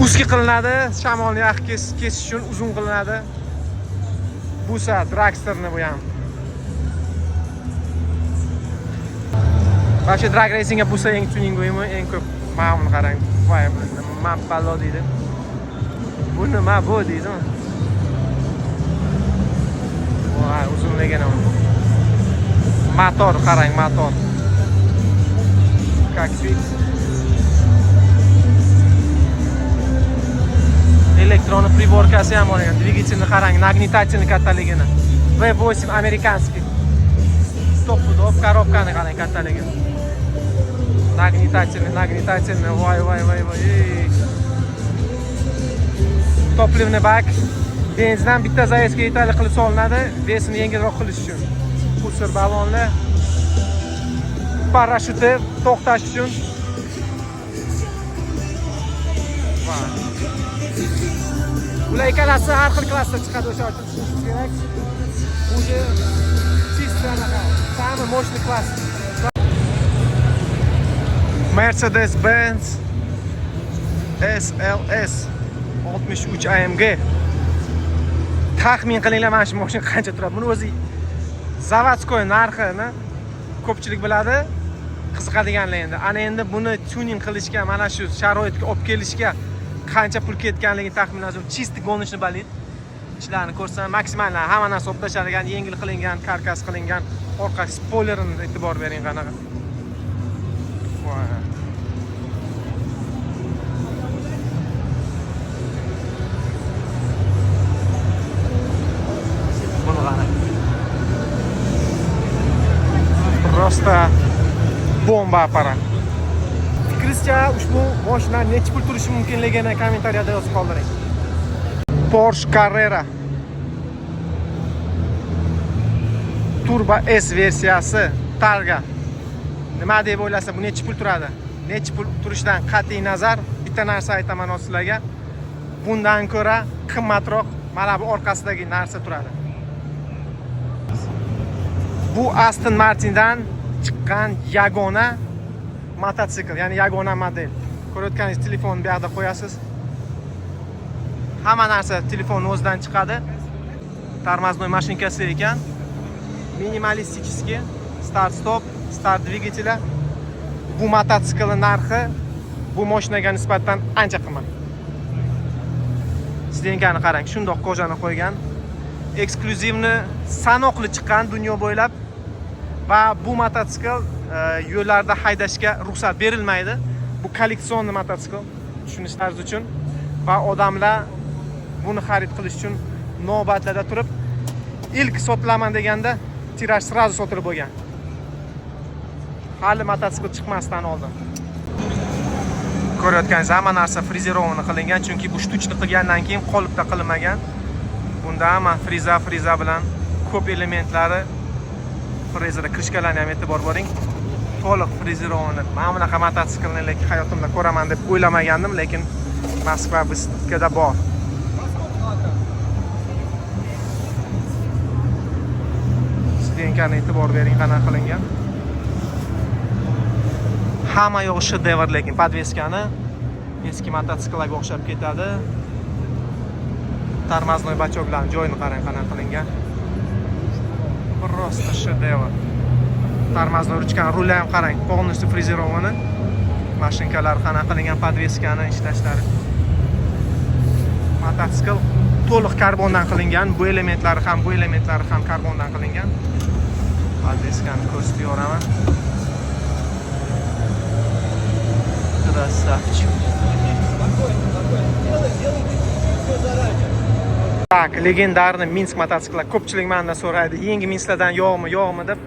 Узкий qilinadi, shamolni yaxshi kesish uchun uzun qilinadi. Busa dragsterni bu ham. Вообще drag racingga busa eng tuningoymi eng ko'p. Mana buni qarang. Voy, bu nima balo deydi. Bu nima bu deydimi? Voy, uzunligini. Motor qarang, motor. Kokpit. Электронный приборка si ham bor ekan. Dvigatelni qarang, нагнетательный kattaligini. V8 американский. Stop-pudov, коробка ni qarang kattaligini. Нагнетательный, нагнетательный. Voy, voy, voy, voy. Ey. Топливный бак. Benzindan bitta заездga yetarli qilib solinadi, вес ini yengilroq qilish uchun. Пульсар ballonli. Parashyuti to'xtash uchun. Voy. Ular ikkalasi har xil klassda chiqadi, o'sha uchun tushunishingiz kerak. Уже чисто anaqa, самый мощный класс. Mercedes-Benz SLS 63 AMG. Taxmin qilinglar, mana shu mashina qancha turadi? Buni o'zi заводской narxini ko'pchilik biladi, qiziqadiganlar endi. Ana endi buni tuning qilishga, mana shu sharoitga olib kelishga qancha pul ketganligini taxminlash uchun чистый гоночный bolid. Ichlarini ko'rsam, maksimal hamma narsa olib tashlangan, yengil qilingan, karkas qilingan, orqa spoilerini e'tibor bering qanaqa. Voy. Buni qarang. Просто bomba apparat. Fikringizcha ushbu mashina necha pul turishi mumkinligini kommentariyada yozib qoldiring. Porsche Carrera Turbo S versiyasi Targa. Nima deb o'ylasa, bu necha pul turadi? Necha pul turishidan qat'iy nazar bitta narsa aytaman hozir sizlarga. Bundan ko'ra qimmatroq mana bu orqasidagi narsa turadi. Bu Aston Martindan chiqqan yagona mototsikl, ya'ni yagona model. Ko'rayotganingiz telefonni bu yoqda qo'yasiz. Hamma narsa telefonni o'zidan chiqadi. Тормозной mashinkasi ekan. Минималистический start stop, start двигателя. Bu mototsiklning narxi bu mashinaga nisbatan ancha qimmat. Сиденька ni qarang, shundoq кожа ni qo'ygan. Эксклюзивный, sanoqli chiqqan dunyo bo'ylab va bu mototsikl yo'llarda haydashga ruxsat berilmaydi. Bu коллекционный mototsikl, tushunishlaringiz uchun, va odamlar buni xarid qilish uchun navbatlarda turib, ilk sotilaman deganda tiraj сразу sotilib bo'lgan. Hali mototsikl chiqmasdan oldin. Ko'rayotganingiz hamma narsa фрезерование qilingan, chunki bu штучный qilgandan keyin qolipda qilinmagan. Bunda hamma freza bilan ko'p elementlari frezada, крышка larni ham e'tibor boring. To'liq фрезерование. Mana bunaqa mototsiklni lekin hayotimda ko'raman deb o'ylamagandim, lekin Moskva выставка da bor. Сиденька ni e'tibor bering, qanaqa qilingan. Hamma yo'q shedevr, lekin подвеска ni eski mototsikllarga o'xshab ketadi. Тормозной бачок larning joyini qarang, qanaqa qilingan. Просто shedevr. Тормозной ручка ni, ruli ham qarang, полностью фрезерованный. Mashinkalar qanaqa qilingan, подвеска ni ishlashlari. Mototsikl to'liq karbondan qilingan, bu elementlari ham karbondan qilingan. Подвеска ni ko'rsatib yoraman. Красавчик. Так, легендарный Minsk mototsikli. Ko'pchilik mendan so'raydi, yangi Minsklardan yo'qmi, yo'qmi deb.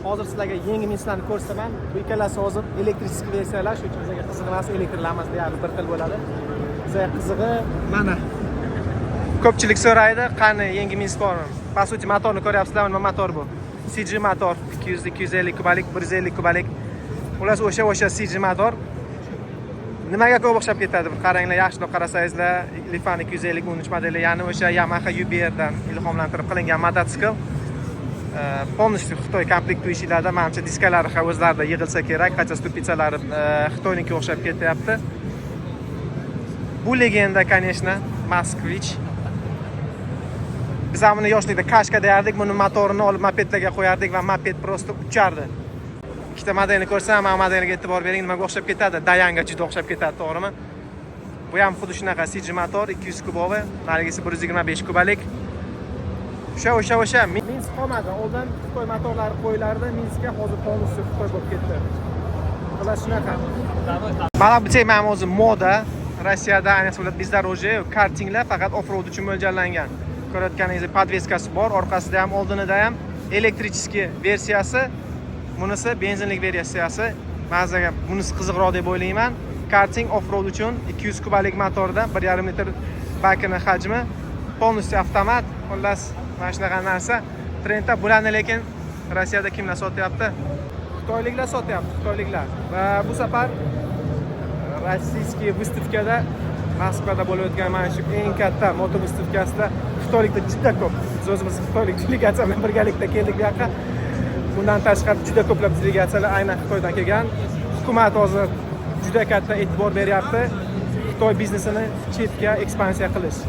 Hozir sizlarga yangi Minsklarni ko'rsataman. Bu ikkalasi hozir электрический versiyalar, shuning uchun bizga qiziq emas, elektrlar emas, deyarli bir xil bo'ladi. Bizga qizig'i mana. Ko'pchilik so'raydi, qani yangi Minsk bormi? По сути, motorni ko'ryapsizlar, nima motor bu? CG motor, 200 250 kubalik, 150 kubalik. Xullas, o'sha CG motor. Nimaga ko'p o'xshab ketadi? Bir qaranglar, yaxshilab qarasangizlar, Lifan 250 13 modeli, ya'ni o'sha Yamaha UBRdan ilhomlantirib qilingan mototsikl. Полностью Xitoy комплектующий larda, manimcha, diskalari ham o'zlarida yig'ilsa kerak, qancha ступица lari Xitoyniki o'xshab ketyapti. Bu легенда, конечно, Moskvich. Biz ham buni yoshlikda kashka deyardik, buni motorini olib mopedlarga qo'yardik va moped просто uchardi. Ikkita modelni ko'rsam, mana modelga e'tibor bering, nimaga o'xshab ketadi? Dayanga juda o'xshab ketadi, to'g'rimi? Bu ham xuddi shunaqa CG motor, 200 кубовый, narigisi 125 kubalik. O'sha. Minsk qolmadi. Oldin Xitoy motorlari qo'yilardi, Minskga hozir полностью Xitoy bo'lib ketdi. Xullas, shunaqa. Mana bu mana o'zi moda. Rossiyada, ayniqsa ular бездорожье, kartinglar faqat off-road uchun mo'ljallangan. Ko'rayotganingizdek, подвеска si bor, orqasida ham, oldinida ham электрический versiyasi, bunisi benzinlik versiyasi. Mazaga bunisi qiziqroq deb o'ylayman. Karting off-road uchun 200 kubalik motorda, 1,5 litr bakini hajmi, полностью avtomat, xullas, mana shunaqa narsa. Trendda bularni, lekin Rossiyada kimlar sotyapti? Xitoyliklar sotyapti, xitoyliklar. Va bu safar российский выставка da, Moskvada bo'lib o'tgan mana shu eng katta moto выставка sida xitoyliklar juda ko'p. Biz o'zimiz xitoylik delegatsiya bilan birgalikda keldik bu yoqqa. Bundan tashqari juda ko'plab delegatsiyalar aynan Xitoydan kelgan. Hukumat hozir juda katta e'tibor beryapti Xitoy biznesini chetga ekspansiya qilish,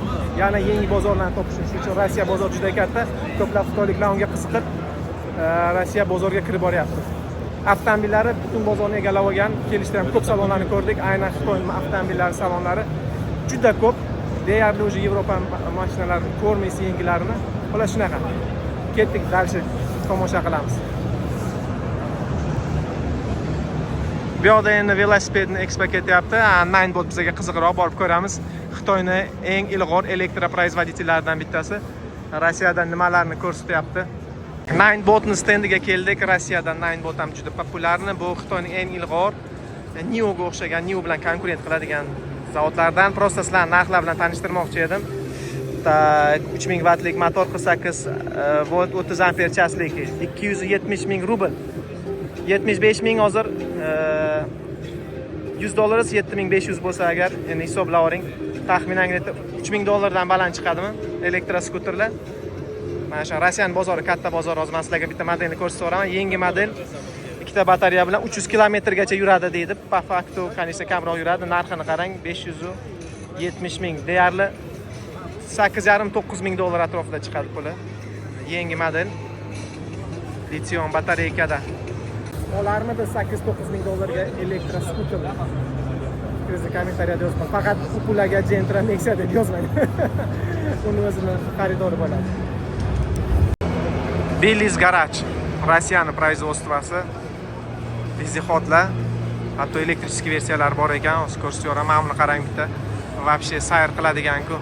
yana yangi bozorlarni topish. Shuning uchun Rossiya bozori juda katta, ko'plab xitoyliklar unga qiziqib, Rossiya bozoriga kirib boryapti. Avtomobillari butun bozorni egallab olgan. Kelishda ham ko'p salonlarni ko'rdik, aynan Xitoy avtomobillari salonlari juda ko'p. Deyarli уже Yevropa mashinalarini ko'rmaysiz, yangilarini. Xullas, shunaqa. Ketdik, дальше tomosha qilamiz. Bu yoqda endi velosipedni expo ketyapti. Ninebot bizga qiziqroq, borib ko'ramiz. Xitoyni eng ilg'or elektrопроизводитель laridan bittasi. Rossiyada nimalarni ko'rsatyapti. Ninebotni stendiga keldik. Rossiyada Ninebot ham juda популярный. Bu Xitoyning eng ilg'or, NIOga o'xshagan, NIO bilan konkurent qiladigan zavodlardan. Просто sizlarni narxlar bilan tanishtirmoqchi edim. Так, 3000 vattlik motor, 48 volt, 30 amper час lik, 270 ming rubl. 75 ming hozir, 100 dollar 7500 bo'lsa agar, endi hisoblab oling. Taxminan где-то 3000 dollardan baland chiqadimi elektroskuterlar? Mana shu Rossiyani bozori katta bozor. Hozir men sizlarga bitta modelni ko'rsatib yuboraman. Yangi model ikkita batareya bilan 300 kilometrgacha yuradi deydi. По факту, конечно, kamroq yuradi. Narxini qarang, 570 ming, deyarli 8,5-9 ming dollar atrofida chiqadi puli. Yangi model. Литий-ион батарейка da. Olarmidi 8-9 ming dollarga elektroskuter? Fikringizni kommentariyada yozing. Faqat Upulaga Gentra, Nexia deb yozmang. Uni o'zini xaridori bo'ladi. Willys Garage, Rossiyani производство si. Вездеход lar, hatto электрический versiyalari bor ekan, hozir ko'rsatib yuboraman. Mana buni qarang bitta. Вообще sayr qiladigan-ku.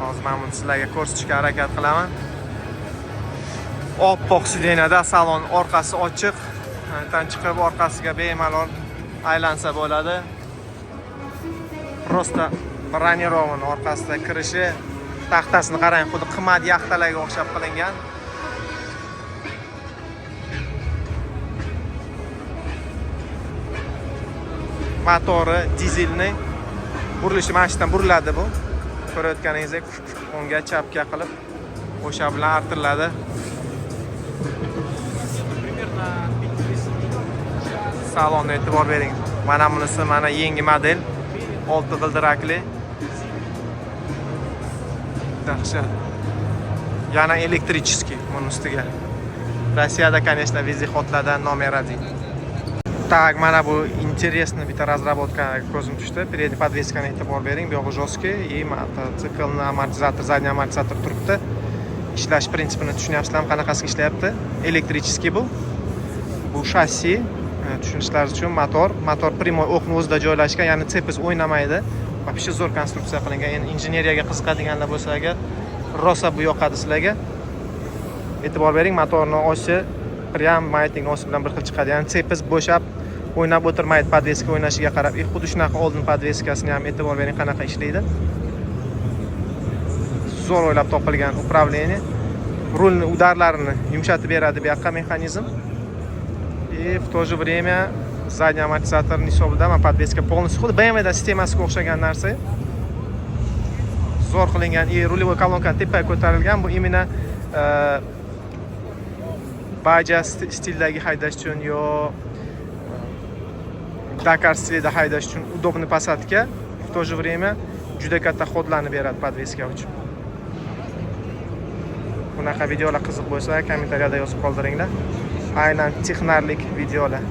Hozir mana buni sizlarga ko'rsatishga harakat qilaman. Oppoq сиденье da, salon orqasi ochiq. Tan chiqib orqasiga bemalol aylansa bo'ladi. Просто бронированный orqasida kirishi, taxtasini qarang, xuddi qimmat yaxtalarga o'xshab qilingan. Motori dizelni, burilishi mana shu yerdan buriladi bu. Ko'rayotganingizdek, o'ngga chapga qilib o'sha bilan artiladi. Примерно 57. Salonni e'tibor bering. Mana bunisi mana yangi model. Olti g'ildirakli. Dahshat. Yana электрический buni ustiga. Rossiyada, конечно, вездеход lardan номер один. Так, mana bu интересный bitta разработка ko'zim tushdi. Передний подвеска ni e'tibor bering. Bu yog'i жесткий и mototsiklni amortizator, задний amortizator turibdi. Ishlash prinsipini tushunyapsizlarmi, qanaqasiga ishlayapti? Электрический bu. Bu shassi, tushunishlaringiz uchun motor прямой o'qni o'zida joylashgan, ya'ni цепь si o'ynamaydi. Вообще zo'r konstruksiya qilingan. Endi injeneriyaga qiziqadiganlar bo'lsa agar, rosa bu yoqadi sizlarga. E'tibor bering, motorni oshi Прям маятник nosi bilan bir xil chiqadi, ya'ni цепь bo'shab o'ynab o'tirmaydi подвеска o'ynashiga qarab. И xuddi shunaqa oldin подвеска sini ham e'tibor bering, qanaqa ishlaydi. Zo'r o'ylab topilgan управление. Rulni удар larini yumshatib beradi bu yoqqa mexanizm. И в то же время задний amortizatorni hisobida mana подвеска полностью xuddi BMWda sistemasiga o'xshagan narsa. Zo'r qilingan. И рулевой колонка tepaga ko'tarilgan. Bu именно baja stildagi haydash uchun yo Dakar stilida haydash uchun удобный посадка, в то же время juda katta ход larni beradi подвеска uchun. Bunaqa videolar qiziq bo'lsa, kommentariyada yozib qoldiringlar. Aynan texnarlik videolar.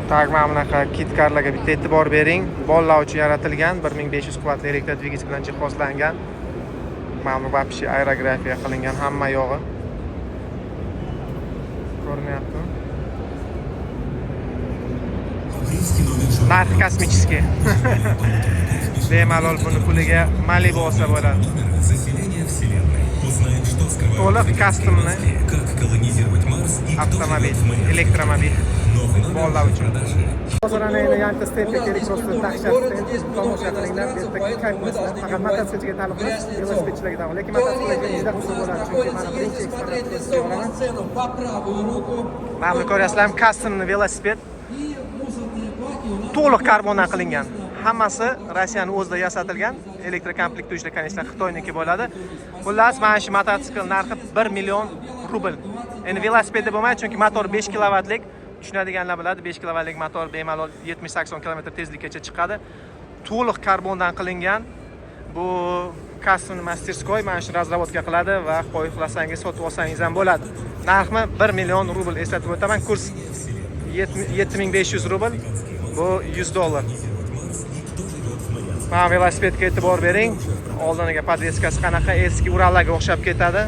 Так, mana bunaqa kitkarlarga bitta e'tibor bering. Bolalar uchun yaratilgan 1500 quvvatli elektrodvigatel bilan jihozlangan. Mana bu вообще aerografiya qilingan hamma yog'i. Ko'rinyaptimi? Narxi космический. Bemalol buni puliga Malibu olsa bo'ladi. Заселение Вселенной. Узнаем, что скрывают To'liq американские кастомный маски, как колонизировать Марс и кто avtomobil, живет в Марианской elektromobil. Новый номер Bolalar уже в uchun. продаже. Hozir ana endi yangi stendga У нас kerak здесь просто культурный dahshat город, stend. здесь много Tomosha qilinglar, bu иностранцев, yerda поэтому kayf мы должны faqat не mototsiklchiga taalluqli грязь emas, лицом. velosipedchilarga taalluqli. Lekin mototsiklga Туалеты juda у qiziq нас bo'ladi, chunki находятся, mana если birinchi смотреть eksponat лицом на ko'raman. сцену по правую руку. Mana buni ko'ryapsizlarmi? Кастомный velosiped И мусорные баки у нас to'liq karbondan qilingan. Hammasi Rossiyani o'zida yasatilgan. Электрокомплектующий lar, конечно, Xitoyniki bo'ladi. Xullas, mana shu mototsikl narxi 1 million rubl. Endi velosipedda bo'lmaydi, chunki motor 5 kilovatlik. Tushunadiganlar biladi, 5 kilovatlik motor bemalol 70-80 km tezlikkacha chiqadi. To'liq karbondan qilingan. Bu кастом мастерской mana shu разработка qiladi va xohlasangiz sotib olsangiz ham bo'ladi. Narxi 1 million rubl, eslatib o'taman. Kurs 7500 rubl. Bu 100 dollar. Mana velosipedga e'tibor bering. Oldiniga подвеска si qanaqa eski Urallarga o'xshab ketadi.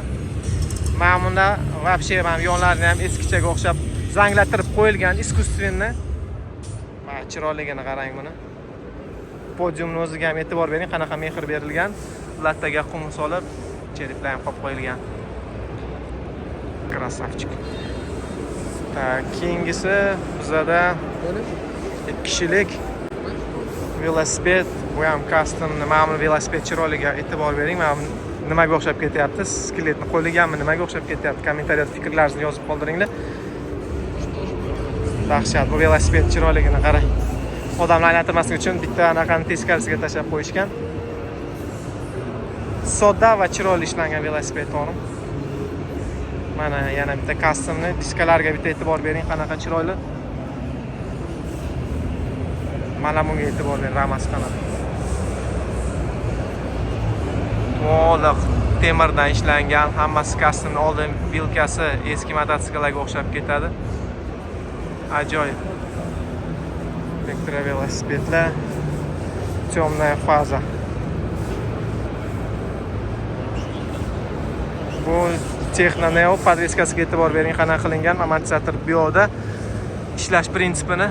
Mana bunda вообще mana yonlarini ham eskichaga o'xshab zanglatirib qo'yilgan искусственный. Mana chiroyligini qarang buni. Podiumni o'ziga ham e'tibor bering, qanaqa mehr berilgan. Lattaga qum solib, череп lar ham qo'yib qo'yilgan. Красавчик. Так, keyingisi bizada ikki kishilik velosiped. Bu ham custom. Mana bu velosiped chiroyliga e'tibor bering. Mana bu nimaga o'xshab ketyapti? Skeletni qo'liganmi, nimaga o'xshab ketyapti? Kommentariyada fikrlaringizni yozib qoldiringlar. Dahshat, bu velosiped chiroyligini qarang. Odamlar aylantirmaslik uchun bitta anaqani teskarisiga tashlab qo'yishgan. Sodda va chiroyli ishlangan velosiped, to'g'rimi? Mana yana bitta кастомный diskalarga bitta e'tibor bering, qanaqa chiroyli. Mana bunga e'tibor bering, ramasi qanaqa. To'liq temirdan ishlangan, hammasi кастом, oldin вилка si eski mototsikllarga o'xshab ketadi. Ajoyib. Elektrovelosipedlar, темная фаза. Bu Texno Neo, подвеска siga e'tibor bering, qanaqa qilingan. Amortizator bu yoqda ishlash prinsipini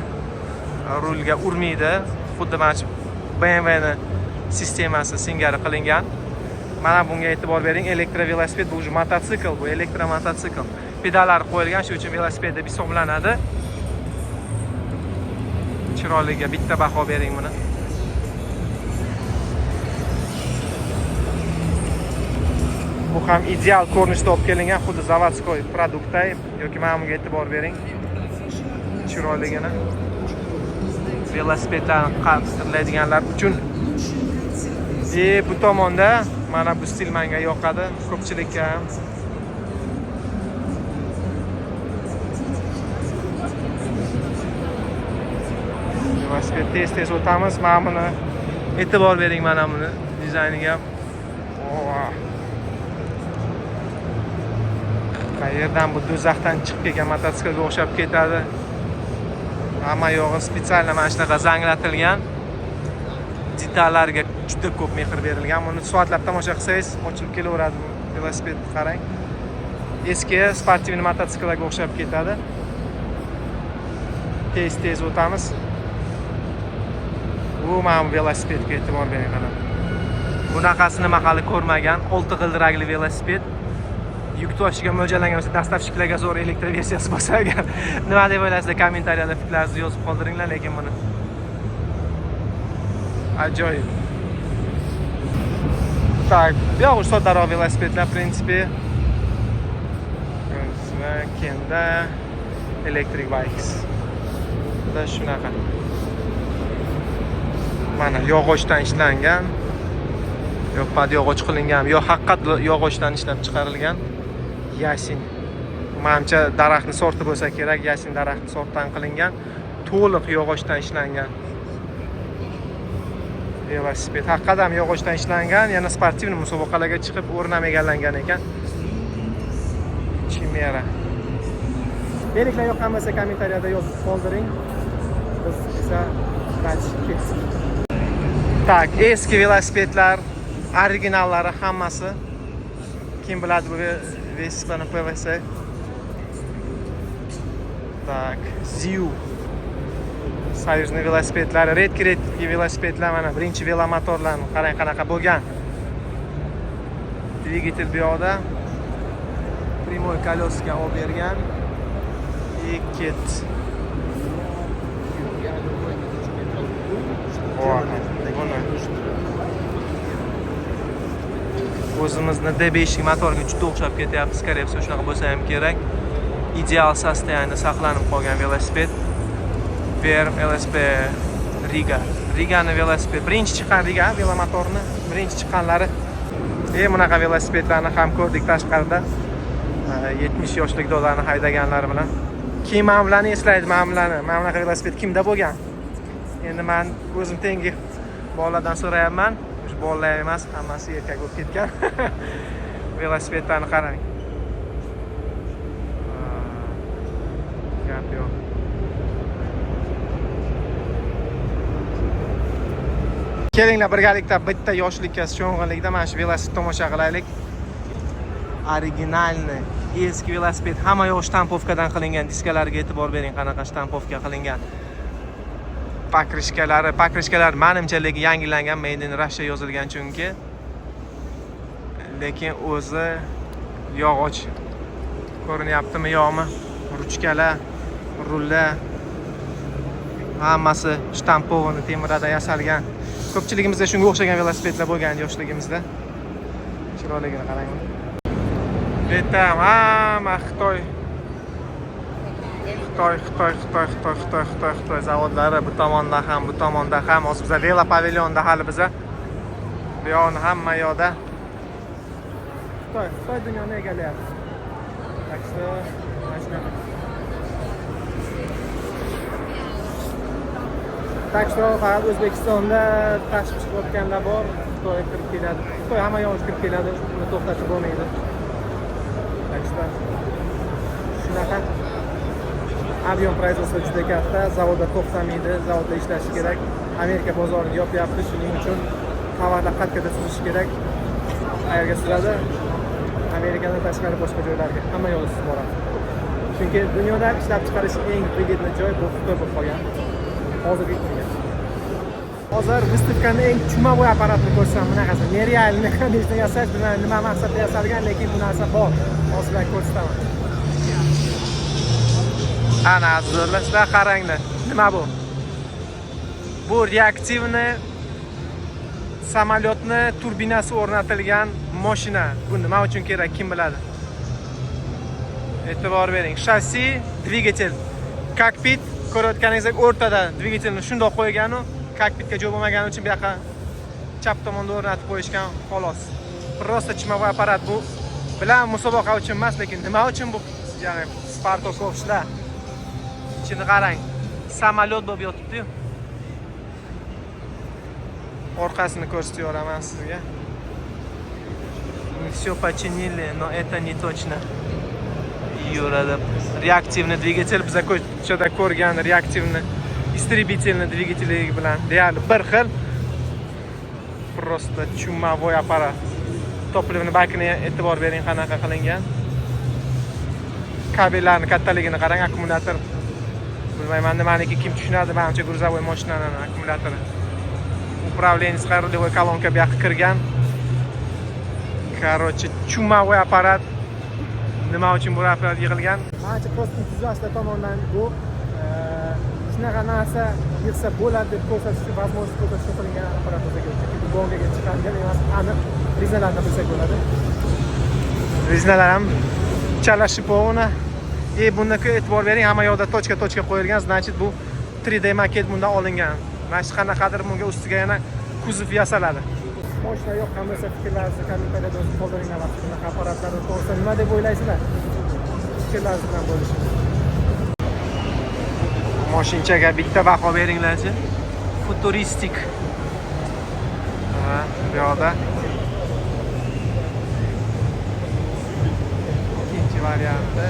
rulga urmaydi. Xuddi mana shu BMW ni sistemasi singari qilingan. Mana bunga e'tibor bering, elektrovelosiped, bu уже mototsikl, bu elektromototsikl. Pedallar qo'yilgan, shuning uchun velosiped deb hisoblanadi. Chiroyliga bitta baho bering buni. Bu ham ideal ko'rinishda olib kelingan, xuddi заводской продукт day yoki mana bunga e'tibor bering. Chiroyligini. Velosipedlarni qadrlaydiganlar uchun. E bu tomonda mana bu stil menga yoqadi, ko'pchilikka ham. Velosiped tez-tez o'tamiz. Mana buni e'tibor bering, mana buni dizayniga. Oh. Qayerdan bu do'zaxdan chiqib kelgan mototsiklga o'xshab ketadi. Hamma yog'i специально mana shunaqa zanglatilgan. Detallarga juda ko'p mehr berilgan. Buni soatlab tomosha qilsangiz, ochilib kelaveradi bu velosiped, qarang. Eski спортивный mototsikllarga o'xshab ketadi. Tez-tez o'tamiz. Bu mana bu velosipedga e'tibor bering, qara. Bunaqasini man hali ko'rmagan. Olti g'ildiragli velosiped. Yuk tashishga mo'ljallangan bo'lsa, доставщик larga zo'r elektroversiyasi bo'lsa agar. Nima deb o'ylaysizlar? Kommentariyada fikrlaringizni yozib qoldiringlar, lekin buni ajoyib. Так, bu yog'i soddaroq velosipedlar, в принципе. Ko'rdingizmi? Kenda electric bikes. Da shunaqa. Mana yog'ochdan ishlangan. Yo под yog'och qilingan, yo haqiqat yog'ochdan ishlab chiqarilgan ясень. Manimcha, daraxtni sorti bo'lsa kerak, ясень daraxtni sortidan qilingan, to'liq yog'ochdan ishlangan. Velosiped haqiqat ham yog'ochdan ishlangan, yana спортивный musobaqalarga chiqib o'rin ham egallangan ekan. Chimera. Beliklar yoqqan bo'lsa, kommentariyada yozib qoldiring. Biz esa дальше ketdik. Так, eski velosipedlar, originallari hammasi. Kim biladi bu Vespa'ni PVC? Так, Ziu. Союзный velosipedlari, редкий редкий velosipedlar, mana birinchi velomotorlarni qarang, qanaqa bo'lgan. Dvigatel bu yoqda. Прямой колёс ga olib bergan. И ketdi. Voh, buni o'zimizni D5 motorga juda o'xshab ketyapti, скорее всего, shunaqa bo'lsa ham kerak. Ideal состояние saqlanib qolgan velosiped. Verm LSP Riga. Rigani velosiped. Birinchi chiqqan Riga velomotorni birinchi chiqqanlari. Bunaqa velosipedlarni ham ko'rdik tashqarida. 70 yoshlik dolarni haydaganlari bilan. Kim mana bularni eslaydi, mana bularni. Mana bunaqa velosiped kimda bo'lgan? Endi men o'zim tengi bolalardan so'rayapman. Shu bolalar emas, hammasi erkak bo'lib ketgan. Velosipedlarni qarang. Gap yo'q. Kelinglar, birgalikda bitta yoshlikka sho'ng'inlikda mana shu velosiped tomosha qilaylik. Оригинальный eski velosiped, hamma yoq штамповка dan qilingan, diskalariga e'tibor bering, qanaqa штамповка qilingan. Покрышка lari, покрышка lar manimcha lekin yangilangan, Made in Russia yozilgan chunki. Lekin o'zi yog'och ko'rinyaptimi yo'qmi? Ruchkalar, rullar hammasi штампованный temirlardan yasalgan. Ko'pchiligimizda shunga o'xshagan velosipedlar bo'lgan yoshligimizda. Chiroyligini qarang. Bu yerda ham hamma Xitoy, Xitoy, Xitoy, Xitoy, Xitoy, Xitoy, Xitoy, Xitoy zavodlari bu tomonda ham, bu tomonda ham. Hozir biza Velo pavilyonda hali biza. Bu yoqni hamma yoqda Xitoy, Xitoy dunyoni egallayapti. Так что mana shunaqa. Так что faqat O'zbekistonda tashib chiqayotganlar bor, Xitoy kirib keladi. Xitoy hamma yoqqa kirib keladi, uni to'xtatib bo'lmaydi. Так что shunaqa, объем производства juda katta, zavodda to'xtamaydi, zavodda ishlashi kerak. Amerika bozorini yopyapti, shuning uchun tovarlar qayerda suzishi kerak. Qayerga suzadi? Amerikadan tashqari boshqa joylarga hamma yoqda suzib boradi. Chunki dunyoda ishlab chiqarish eng выгодный joy bu Xitoy bo'lib qolgan. Hozirgi kunga. Hozir выставка ni eng чумовой apparatini ko'rsam, bunaqasi нереальный, конечно, yasash, bilmadim nima maqsadda yasalgan, lekin bu narsa bor. Hozir sizlarga ko'rsataman. Ana, azizlar, sizlar qaranglar. Nima bu? Bu реактивный samolyotni turbinasi o'rnatilgan mashina. Bu nima uchun kerak, kim biladi? E'tibor bering. Shassi, dvigatel, kokpit ko'rayotganingizdek o'rtada dvigatelni shundoq qo'yganu, kokpitga joy bo'lmagani uchun bu yoqqa chap tomonda o'rnatib qo'yishgan, xolos. Просто чумовой apparat bu. Bilan musobaqa uchun emas, lekin nima uchun bu? Ya'ni Spartak kovshlar. Ichini qarang. Samolyot bo'lib yotibdi-yu. Orqasini ko'rsatib yuboraman sizga. Мы все починили, но это не точно. Yuradi. Реактивный dvigatel biza ko'chada ko'rgan реактивный истребительный dvigateli bilan deyarli bir xil. Просто чумовой apparat. Топливный bakini e'tibor bering, qanaqa qilingan. Kabellarni kattaligini qarang, akkumulyator. Bilmayman nimaniki, kim tushunadi, manimcha грузовой mashinani akkumulyatori. Управление рулевой колонка bu yoqqa kirgan. Короче, чумовой apparat. Nima uchun bu apparat yig'ilgan? Manimcha, просто энтузиастlar tomonidan bu shunaqa narsa yig'sa bo'ladi deb ko'rsatish uchun, возможность ko'rsatish uchun qilingan apparat bo'lsa kerak, chunki bu гонка ga chiqadigan emas, aniq rezinalarni bilsak bo'ladi. Rezinalar ham chala шипована. И bunda e'tibor bering, hamma yoqda точка точка qo'yilgan, значит, bu 3D maket bundan olingan. Mana shu qanaqadir bunga ustiga yana kuzov yasaladi. Moshina yoqqan bo'lsa, fikrlaringizni kommentariyada yozib qoldiringlar va bunaqa apparatlarni to'g'risida nima deb o'ylaysizlar, fikrlaringiz bilan bo'lishing. Moshinchaga bitta baho beringlarchi. Futuristik. Ha, bu yoqda ikkinchi varianti.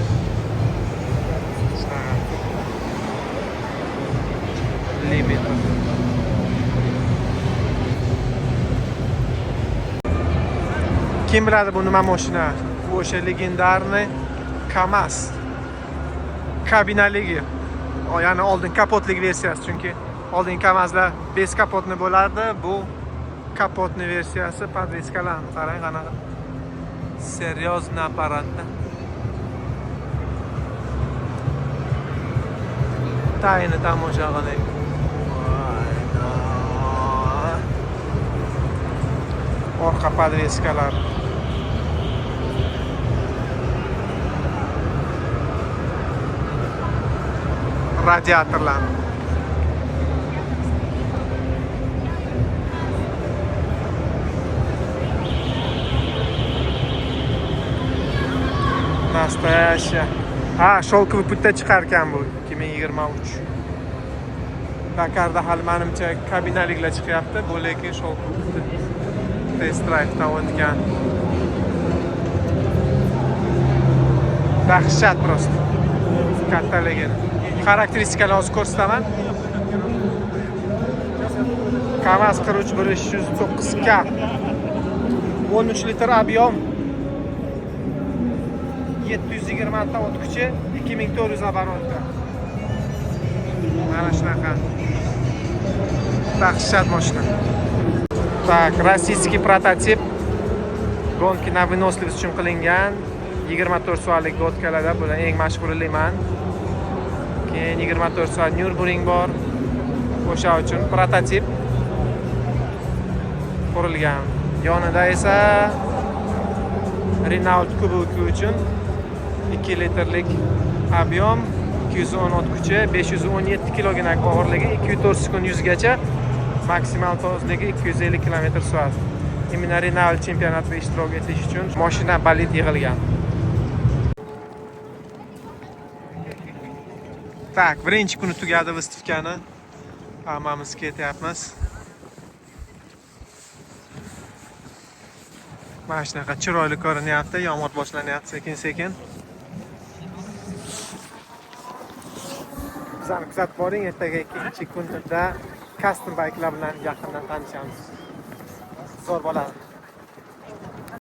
Shunaqa. Limit. Kim biladi bu nima mashina? Bu o'sha легендарный KAMAZ. Kabinaligi. Ya'ni oldin kapotlik versiyasi, chunki oldin KAMAZlar бескапотный bo'lardi. Bu kapotni versiyasi, подвеска larni qarang qanaqa. Серьезный apparatda. Tayini tomosha qiling. Voy, orqa подвеска lar. Radiatorlar. Настоящая. Ha, шелковый путь da chiqar ekan bu 2023. Dakarda hali manimcha kabinaliklar chiqyapti, bu lekin шелковый путь da test drive'dan o'tgan. Dahshat просто. Kattaligini. Xarakteristikalarni hozir ko'rsataman. KAMAZ 43 309 K. 13 litr объем. 720 ta ot kuchi, 2400 оборот da. Mana shunaqa. Dahshat mashina. Так, российский прототип. Гонки на выносливость uchun qilingan. 24 soatlik гонка larda bular eng mashhuri Liman. Keyin 24 soat Nürburgring bor. O'sha uchun prototip qurilgan. Yonida esa Renault Kuboki uchun 2 litrlik объем, 210 ot kuchi, 517 kilogina og'irligi, 204 sekund 100 gacha maksimal tezligi 250 km/soat. Именно Renault chempionatida ishtirok etish uchun mashina, bolid yig'ilgan. Так, birinchi kuni tugadi выставка ni. Hammamiz ketyapmiz. Mana shunaqa chiroyli ko'rinyapti, yomg'ir boshlanyapti sekin-sekin. Bizani kuzatib boring, ertaga ikkinchi kunda custom bikelar bilan yaqindan tanishamiz. Zo'r bo'ladi.